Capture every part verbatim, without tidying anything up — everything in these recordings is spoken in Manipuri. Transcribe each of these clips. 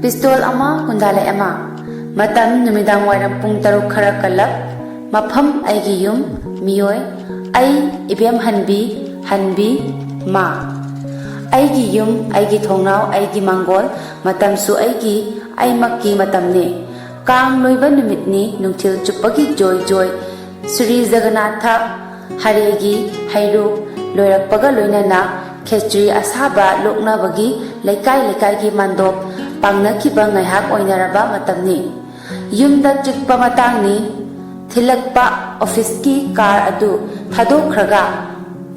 ꯄꯤꯁꯇꯣꯜ ꯑꯃ, ꯀꯨꯟꯗꯥꯂꯩ ꯑꯃ꯫ ꯃꯇꯝ, ꯅꯨꯃꯤꯗꯥꯡ ꯋꯥꯏꯔꯝ ꯄꯨꯡ ꯇꯔꯨꯛ ꯈꯔ ꯀꯜꯂꯞ꯫ ꯃꯐꯝ, ꯑꯩꯒꯤ ꯌꯨꯝ꯫ ꯃꯤꯑꯣꯏ, ꯑꯩ, ꯏꯕꯦꯝ ꯍꯟꯕꯤ, ꯍꯟꯕꯤ, ꯃꯥ꯫ ꯑꯩꯒꯤ ꯌꯨꯝ, ꯑꯩꯒꯤ ꯊꯣꯡꯅꯥꯎ, ꯑꯩꯒꯤ ꯃꯥꯡꯒꯣꯜ꯫ ꯃꯇꯝꯁꯨ ꯑꯩꯒꯤ, ꯑꯩꯃꯛꯀꯤ ꯃꯇꯝꯅꯤ꯫ ꯀꯥꯡ ꯂꯣꯏꯕ ꯅꯨꯃꯤꯠꯅꯤ, ꯅꯨꯡꯊꯤꯜ ꯆꯨꯞꯄꯒꯤ ꯖꯣꯏ ꯖꯣꯏ꯫ ꯁ꯭ꯔꯤ ꯖꯒꯟꯅꯥꯊ ꯍꯔꯦꯒꯤ ꯍꯩꯔꯨꯛ ꯂꯣꯏꯔꯛꯄꯒ ꯂꯣꯏꯅꯅ ꯈꯦꯆ꯭ꯔꯤ ꯑꯁꯥꯕ ꯂꯣꯛꯅꯕꯒꯤ ꯂꯩꯀꯥꯏ ꯂꯩꯀꯥꯏꯒꯤ ꯃꯥꯟꯗꯣꯞ ꯄꯥꯡꯅꯈꯤꯕ ꯉꯥꯏꯍꯥꯛ ꯑꯣꯏꯅꯔꯕ ꯃꯇꯝꯅꯤ꯫ ꯌꯨꯝꯗ ꯆꯤꯛꯄ ꯃꯇꯥꯡꯅꯤ꯫ ꯊꯤꯜꯂꯛꯄ ꯑꯣꯐꯤꯁꯀꯤ ꯀꯥꯔ ꯑꯗꯨ ꯊꯥꯗꯣꯛꯈ꯭ꯔꯒ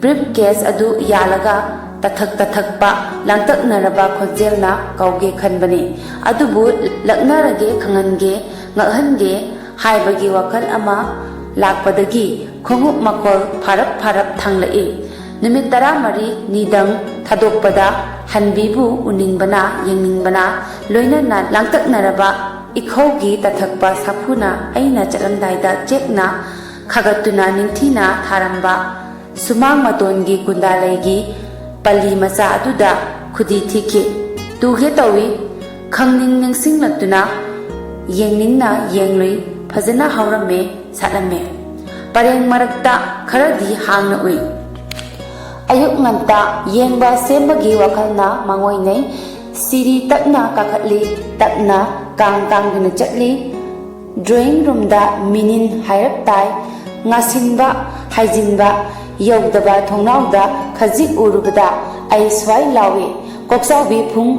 ꯕ꯭ꯔꯤꯐ ꯀꯦꯁ ꯑꯗꯨ ꯌꯥꯜꯂꯒ ꯇꯊꯛ ꯇꯊꯛꯄ ꯂꯥꯡꯇꯛꯅꯔꯕ ꯈꯣꯟꯖꯦꯜꯅ ꯀꯧꯒꯦ ꯈꯟꯕꯅꯤ꯫ ꯑꯗꯨꯕꯨ ꯂꯛꯅꯔꯒꯦ, ꯈꯪꯍꯟꯒꯦ, ꯉꯛꯍꯟꯒꯦ ꯍꯥꯏꯕꯒꯤ ꯋꯥꯈꯜ ꯑꯃ ꯂꯥꯛꯄꯗꯒꯤ ꯈꯣꯡꯎꯞ ꯃꯈꯣꯜ ꯐꯥꯔꯞ ꯐꯥꯔꯞ ꯊꯥꯡꯂꯛꯏ꯫ ꯅꯨꯃꯤꯠ ꯇꯔꯥꯃꯔꯤ ꯅꯤꯗꯪ ꯊꯥꯗꯣꯛꯄꯗ ꯍꯟꯕꯤꯕꯨ ꯎꯅꯤꯡꯕꯅ, ꯌꯦꯡꯅꯤꯡꯕꯅ, ꯂꯣꯏꯅꯅ ꯂꯥꯡꯇꯛꯅꯔꯕ ꯏꯈꯧꯒꯤ ꯇꯊꯛꯄ ꯁꯥꯐꯨꯅ ꯑꯩꯅ ꯆꯠꯂꯝꯗꯥꯏꯗ ꯆꯦꯛꯅ ꯈꯥꯒꯠꯇꯨꯅ ꯅꯤꯡꯊꯤꯅ ꯊꯥꯔꯝꯕ ꯁꯨꯃꯥꯡ ꯃꯇꯣꯟꯒꯤ ꯀꯨꯟꯗꯥꯂꯩꯒꯤ ꯄꯜꯂꯤ ꯃꯆꯥ ꯑꯗꯨꯗ ꯈꯨꯗꯤ ꯊꯤꯈꯤ꯫ ꯇꯨꯒꯦ ꯇꯧꯏ꯫ ꯈꯪꯅꯤꯡ ꯅꯤꯡꯁꯤꯡꯂꯛꯇꯨꯅ ꯌꯦꯡꯅꯤꯡꯅ ꯌꯦꯡꯂꯨꯏ꯫ ꯐꯖꯅ ꯍꯧꯔꯝꯃꯦ, ꯁꯥꯠꯂꯝꯃꯦ꯫ ꯄꯔꯦꯡ ꯃꯔꯛꯇ ꯈꯔꯗꯤ ꯍꯥꯡꯅ ꯎꯏ꯫ ꯑꯌꯨꯛ ꯉꯟꯇꯥ ꯌꯦꯡꯕ ꯁꯦꯝꯕꯒꯤ ꯋꯥꯈꯜꯅ ꯃꯥꯡꯑꯣꯏꯅꯩ꯫ ꯁꯤꯔꯤ ꯇꯞꯅ ꯀꯥꯈꯠꯂꯤ, ꯇꯞꯅ ꯀꯥꯡ ꯀꯥꯡꯗꯨꯅ ꯆꯠꯂꯤ꯫ ꯗ꯭ꯔꯣꯌꯤꯡ ꯔꯨꯝꯗ ꯃꯤꯅꯤꯟ ꯍꯥꯏꯔꯞ ꯇꯥꯏ꯫ ꯉꯥꯁꯤꯟꯕ, ꯍꯥꯏꯖꯤꯟꯕ ꯌꯧꯗꯕ ꯊꯣꯡꯅꯥꯎꯗ ꯈꯖꯤꯛ ꯎꯔꯨꯕꯗ ꯑꯩ ꯁ꯭ꯋꯥꯏ ꯂꯥꯎꯏ꯫ ꯀꯣꯛꯆꯥꯎꯕꯤ ꯐꯨꯡ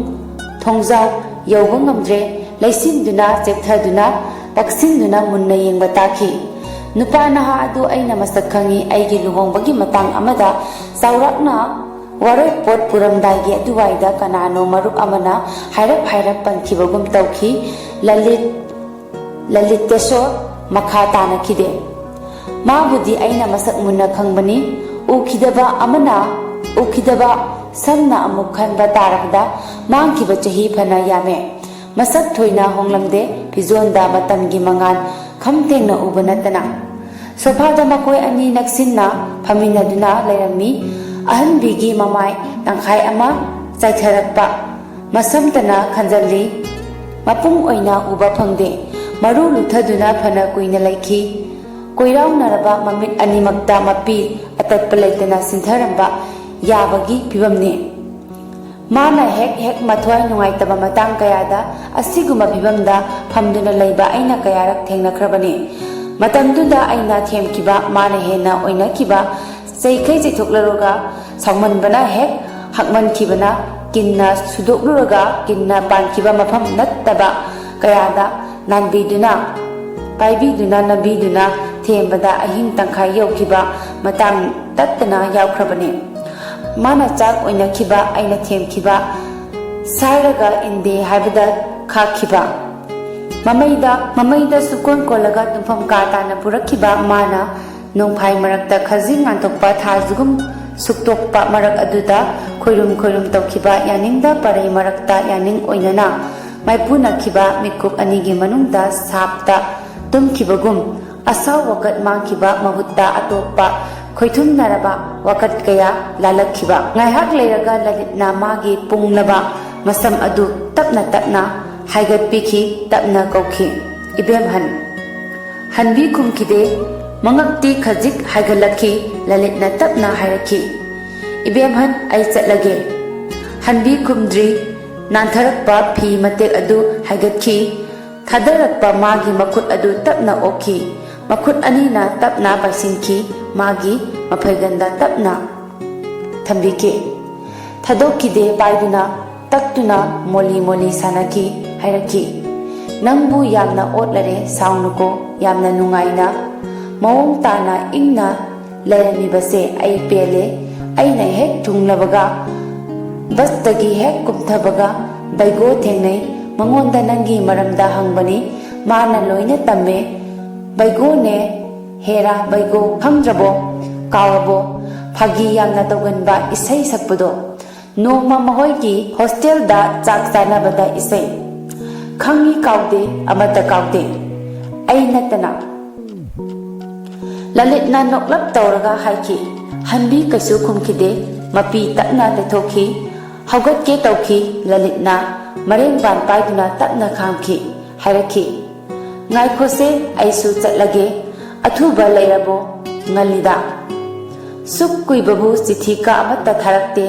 ꯊꯣꯡꯖꯥꯎ ꯌꯧꯕ ꯉꯝꯗ꯭ꯔꯦ꯫ ꯂꯩꯁꯤꯟꯗꯨꯅ, ꯆꯦꯞꯊꯗꯨꯅ, ꯄꯛꯁꯤꯟꯗꯨꯅ ꯃꯨꯟꯅ ꯌꯦꯡꯕ ꯇꯥꯈꯤ꯫ ꯅꯨꯄꯥ ꯅꯍꯥ ꯑꯗꯨ ꯑꯩꯅ ꯃꯁꯛ ꯈꯪꯏ꯫ ꯑꯩꯒꯤ ꯂꯨꯍꯣꯡꯕꯒꯤ ꯃꯇꯥꯡ ꯑꯃꯗ ꯆꯥꯎꯔꯥꯛꯅ ꯋꯥꯔꯣꯏ ꯄꯣꯠ ꯄꯨꯔꯝꯗꯥꯏꯒꯤ ꯑꯗꯨꯋꯥꯏꯗ ꯀꯅꯥꯅꯣ ꯃꯔꯨꯞ ꯑꯃꯅ ꯍꯥꯏꯔꯞ ꯍꯥꯏꯔꯞ ꯄꯟꯈꯤꯕꯒꯨꯝ ꯇꯧꯈꯤ꯫ ꯂꯂꯤꯠ, ꯂꯂꯤꯇꯦꯁꯣꯔ ꯃꯈꯥ ꯇꯥꯅꯈꯤꯗꯦ꯫ ꯃꯥꯕꯨꯗꯤ ꯑꯩꯅ ꯃꯁꯛ ꯃꯨꯟꯅ ꯈꯪꯕꯅꯤ꯫ ꯎꯈꯤꯗꯕ ꯑꯃꯅ, ꯎꯈꯤꯗꯕ ꯁꯝꯅ ꯑꯃꯨꯛ ꯈꯟꯕ ꯇꯥꯔꯕꯗ ꯃꯥꯡꯈꯤꯕ ꯆꯍꯤ ꯐꯅ ꯌꯥꯝꯃꯦ꯫ ꯃꯁꯛ ꯊꯣꯏꯅ ꯍꯣꯡꯂꯝꯗꯦ, ꯐꯤꯖꯣꯜꯗ ꯃꯇꯝꯒꯤ ꯃꯉꯥꯜ ꯈꯝ ꯊꯦꯡꯅ ꯎꯕ ꯅꯠꯇꯅ꯫ ꯁꯣꯐꯥꯗ ꯃꯈꯣꯏ ꯑꯅꯤ ꯅꯛꯁꯤꯟꯅ ꯐꯝꯃꯤꯟꯅꯗꯨꯅ ꯂꯩꯔꯝꯃꯤ꯫ ꯑꯍꯟꯕꯤꯒꯤ ꯃꯃꯥꯏ ꯇꯪꯈꯥꯏ ꯑꯃ ꯆꯥꯏꯊꯔꯛꯄ, ꯃꯁꯝꯇꯅ ꯈꯟꯖꯜꯂꯤ꯫ ꯃꯄꯨꯡ ꯑꯣꯏꯅ ꯎꯕ ꯐꯪꯗꯦ꯫ ꯃꯔꯨ ꯂꯨꯊꯗꯨꯅ ꯐꯅ ꯀꯨꯏꯅ ꯂꯩꯈꯤ꯫ ꯀꯣꯏꯔꯥꯎꯅꯔꯕ ꯃꯃꯤꯠ ꯑꯅꯤꯃꯛꯇ ꯃꯄꯤ ꯑꯇꯠꯄ ꯂꯩꯇꯅ ꯁꯤꯟꯊꯔꯝꯕ ꯌꯥꯕꯒꯤ ꯐꯤꯕꯝꯅꯤ꯫ ꯃꯥꯅ ꯍꯦꯛ ꯍꯦꯛ ꯃꯊ꯭ꯋꯥꯏ ꯅꯨꯡꯉꯥꯏꯇꯕ ꯃꯇꯥꯡ ꯀꯌꯥꯗ ꯑꯁꯤꯒꯨꯝꯕ ꯐꯤꯕꯝꯗ ꯐꯝꯗꯨꯅ ꯂꯩꯕ ꯑꯩꯅ ꯀꯌꯥꯔꯛ ꯊꯦꯡꯅꯈ꯭ꯔꯕꯅꯤ꯫ ꯃꯇꯝꯗꯨꯗ ꯑꯩꯅ ꯊꯦꯝꯈꯤꯕ ꯃꯥꯅ ꯍꯦꯟꯅ ꯑꯣꯏꯅꯈꯤꯕ ꯆꯩꯈꯩ ꯆꯩꯊꯣꯛꯂꯔꯒ ꯁꯥꯎꯃꯟꯕꯅ ꯍꯦꯛ ꯍꯛꯃꯟꯈꯤꯕꯅ ꯀꯤꯟꯅ ꯁꯨꯗꯣꯛꯂꯨꯔꯒ ꯀꯤꯟꯅ ꯄꯥꯟꯈꯤꯕ ꯃꯐꯝ ꯅꯠꯇꯕ ꯀꯌꯥꯗ ꯅꯥꯟꯕꯤꯗꯨꯅ, ꯄꯥꯏꯕꯤꯗꯨꯅ, ꯅꯝꯕꯤꯗꯨꯅ ꯊꯦꯝꯕꯗ ꯑꯍꯤꯡ ꯇꯪꯈꯥꯏ ꯌꯧꯈꯤꯕ ꯃꯇꯥꯡ ꯇꯠꯇꯅ ꯌꯥꯎꯈ꯭ꯔꯕꯅꯤ꯫ ꯃꯥꯅ ꯆꯥꯛ ꯑꯣꯏꯅꯈꯤꯕ, ꯑꯩꯅ ꯊꯦꯝꯈꯤꯕ, ꯁꯥꯏꯔꯒ ꯏꯟꯗꯦ ꯍꯥꯏꯕꯗ ꯈꯥꯛꯈꯤꯕ, ꯃꯃꯩꯗ, ꯃꯃꯩꯗ ꯁꯨꯀꯣꯟ ꯀꯣꯜꯂꯒ ꯇꯨꯝꯐꯝ ꯀꯥ ꯇꯥꯅ ꯄꯨꯔꯛꯈꯤꯕ ꯃꯥꯅ ꯅꯣꯡꯐꯥꯏ ꯃꯔꯛꯇ ꯈꯖꯤꯡ ꯉꯥꯟꯊꯣꯛꯄ ꯊꯥꯖꯒꯨꯝ ꯁꯨꯛꯇꯣꯛꯄ ꯃꯔꯛ ꯑꯗꯨꯗ ꯈꯣꯏꯔꯨꯝ ꯈꯣꯏꯔꯨꯝ ꯇꯧꯈꯤꯕ ꯌꯥꯅꯤꯡꯗ ꯄꯔꯩ ꯃꯔꯛꯇ ꯌꯥꯅꯤꯡ ꯑꯣꯏꯅꯅ ꯃꯥꯏꯄꯨꯅꯈꯤꯕ ꯃꯤꯠꯀꯨꯞ ꯑꯅꯤꯒꯤ ꯃꯅꯨꯡꯗ ꯁꯥꯞꯇ ꯇꯨꯝꯈꯤꯕꯒꯨꯝ ꯑꯁꯥꯎ ꯋꯥꯀꯠ ꯃꯥꯡꯈꯤꯕ ꯃꯍꯨꯠꯇ ꯑꯇꯣꯞꯄ ꯈꯣꯏꯊꯨꯝꯅꯔꯕ ꯋꯥꯀꯠ ꯀꯌꯥ ꯂꯥꯜꯂꯛꯈꯤꯕ꯫ ꯉꯥꯏꯍꯥꯛ ꯂꯩꯔꯒ ꯂꯂꯤꯠꯅ ꯃꯥꯒꯤ ꯄꯨꯡꯅꯕ ꯃꯁꯝ ꯑꯗꯨ ꯇꯞꯅ ꯇꯞꯅ ꯍꯥꯏꯒꯠꯄꯤꯈꯤ, ꯇꯞꯅ ꯀꯧꯈꯤ, "ꯏꯕꯦꯝꯍꯟ!" ꯍꯟꯕꯤ ꯈꯨꯝꯈꯤꯗꯦ꯫ ꯃꯉꯛꯇꯤ ꯈꯖꯤꯛ ꯍꯥꯏꯒꯠꯂꯛꯈꯤ꯫ ꯂꯂꯤꯠꯅ ꯇꯞꯅ ꯍꯥꯏꯔꯛꯈꯤ, "ꯏꯕꯦꯝꯍꯟ, ꯑꯩ ꯆꯠꯂꯒꯦ꯫" ꯍꯟꯕꯤ ꯈꯨꯝꯗ꯭ꯔꯤ꯫ ꯅꯥꯟꯊꯔꯛꯄ ꯐꯤ ꯃꯇꯦꯛ ꯑꯗꯨ ꯍꯥꯏꯒꯠꯈꯤ꯫ ꯊꯥꯗꯔꯛꯄ ꯃꯥꯒꯤ ꯃꯈꯨꯠ ꯑꯗꯨ ꯇꯞꯅ ꯑꯣꯛꯈꯤ꯫ ꯃꯈꯨꯠ ꯑꯅꯤꯅ ꯇꯞꯅ ꯄꯥꯏꯁꯤꯟꯈꯤ꯫ ꯃꯥꯒꯤ ꯃꯐꯩꯒꯟꯗ ꯇꯞꯅ ꯊꯝꯕꯤꯈꯤ꯫ ꯊꯥꯗꯣꯛꯈꯤꯗꯦ ꯄꯥꯏꯗꯨꯅ, ꯇꯛꯇꯨꯅ ꯃꯣꯂꯤ ꯃꯣꯂꯤ ꯁꯥꯟꯅꯈꯤ꯫ ꯍꯥꯏꯔꯛꯈꯤ, "ꯅꯪꯕꯨ ꯌꯥꯝꯅ ꯑꯣꯠꯂꯔꯦ, ꯁꯥꯎꯅꯨꯀꯣ, ꯌꯥꯝꯅ ꯅꯨꯡꯉꯥꯏꯅ, ꯃꯑꯣꯡ ꯇꯥꯅ ꯏꯪꯅ ꯂꯩꯔꯝꯃꯤꯕꯁꯦ ꯑꯩ ꯄꯦꯜꯂꯦ꯫" ꯑꯩꯅ ꯍꯦꯛ ꯊꯨꯡꯂꯕꯒ, ꯕꯁꯇꯒꯤ ꯍꯦꯛ ꯀꯨꯝꯊꯕꯒ ꯕꯩꯒꯣ ꯊꯦꯡꯅꯩ꯫ ꯃꯉꯣꯟꯗ ꯅꯪꯒꯤ ꯃꯔꯝꯗ ꯍꯪꯕꯅꯤ꯫ ꯃꯥꯅ ꯂꯣꯏꯅ ꯇꯝꯃꯦ꯫ "ꯕꯩꯒꯣꯅꯦ, ꯍꯦꯔꯥ ꯕꯩꯒꯣ, ꯈꯪꯗ꯭ꯔꯕꯣ? ꯀꯥꯎꯔꯕꯣ? ꯐꯥꯒꯤ ꯌꯥꯝꯅ ꯇꯧꯒꯟꯕ, ꯏꯁꯩ ꯁꯛꯄꯗꯣ꯫ ꯅꯣꯡꯃ ꯃꯈꯣꯏꯒꯤ ꯍꯣꯁꯇꯦꯜꯗ ꯆꯥꯛ ꯆꯥꯅꯕꯗ ꯏꯁꯩ꯫" "ꯈꯪꯉꯤ, ꯀꯥꯎꯗꯦ, ꯑꯃꯠꯇ ꯀꯥꯎꯗꯦ꯫" ꯑꯩ ꯅꯠꯇꯅ꯫ ꯂꯂꯤꯠꯅ ꯅꯣꯛꯂꯞ ꯇꯧꯔꯒ ꯍꯥꯏꯈꯤ꯫ ꯍꯟꯕꯤ ꯀꯩꯁꯨ ꯈꯨꯝꯈꯤꯗꯦ꯫ ꯃꯄꯤ ꯇꯞꯅ ꯇꯩꯊꯣꯛꯈꯤ꯫ ꯍꯧꯒꯠꯀꯦ ꯇꯧꯈꯤ꯫ ꯂꯂꯤꯠꯅ ꯃꯔꯦꯡꯕꯥꯟ ꯄꯥꯏꯗꯨꯅ ꯇꯞꯅ ꯈꯥꯝꯈꯤ꯫ ꯍꯥꯏꯔꯛꯈꯤ, "ꯉꯥꯏꯈꯣꯁꯦ, ꯑꯩꯁꯨ ꯆꯠꯂꯒꯦ꯫ ꯑꯊꯨꯕ ꯂꯩꯔꯕꯣ? ꯉꯜꯂꯤꯗ꯫ ꯁꯨꯛ ꯀꯨꯏꯕꯕꯨ ꯆꯤꯊꯤ ꯀꯥ ꯑꯃꯠꯇ ꯊꯥꯔꯛꯇꯦ꯫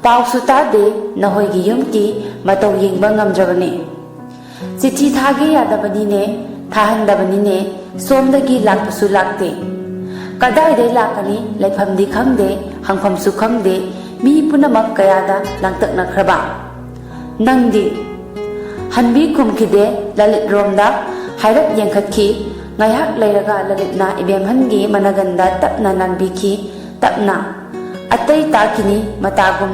ꯄꯥꯎꯁꯨ ꯇꯥꯗꯦ꯫ ꯅꯍꯣꯏꯒꯤ ꯌꯨꯝꯒꯤ ꯃꯇꯧ ꯌꯦꯡꯕ ꯉꯝꯗ꯭ꯔꯕꯅꯦ꯫ ꯆꯤꯊꯤ ꯊꯥꯒꯦ ꯌꯥꯗꯕꯅꯤꯅꯦ, ꯊꯥꯍꯟꯗꯕꯅꯤꯅꯦ, ꯁꯣꯝꯗꯒꯤ ꯂꯥꯛꯄꯁꯨ ꯂꯥꯛꯇꯦ꯫ ꯀꯗꯥꯏꯗꯩ ꯂꯥꯛꯀꯅꯤ? ꯂꯩꯐꯝꯗꯤ ꯈꯪꯗꯦ, ꯍꯪꯐꯝꯁꯨ ꯈꯪꯗꯦ꯫ ꯃꯤ ꯄꯨꯝꯅꯃꯛ ꯀꯌꯥꯗ ꯂꯥꯡꯇꯛꯅꯈ꯭ꯔꯕ?" "ꯅꯪꯗꯤ?" ꯍꯟꯕꯤ ꯈꯨꯝꯈꯤꯗꯦ꯫ ꯂꯂꯤꯠ ꯔꯣꯝꯗ ꯍꯥꯏꯔꯞ ꯌꯦꯡꯈꯠꯈꯤ꯫ ꯉꯥꯏꯍꯥꯛ ꯂꯩꯔꯒ ꯂꯂꯤꯠꯅ ꯏꯕꯦꯝꯍꯟꯒꯤ ꯃꯅꯥꯒꯟꯗ ꯇꯞꯅ ꯅꯥꯟꯕꯤꯈꯤ꯫ ꯇꯞꯅ, ꯑꯇꯩ ꯇꯥꯈꯤꯅꯤ ꯃꯇꯥꯒꯨꯝ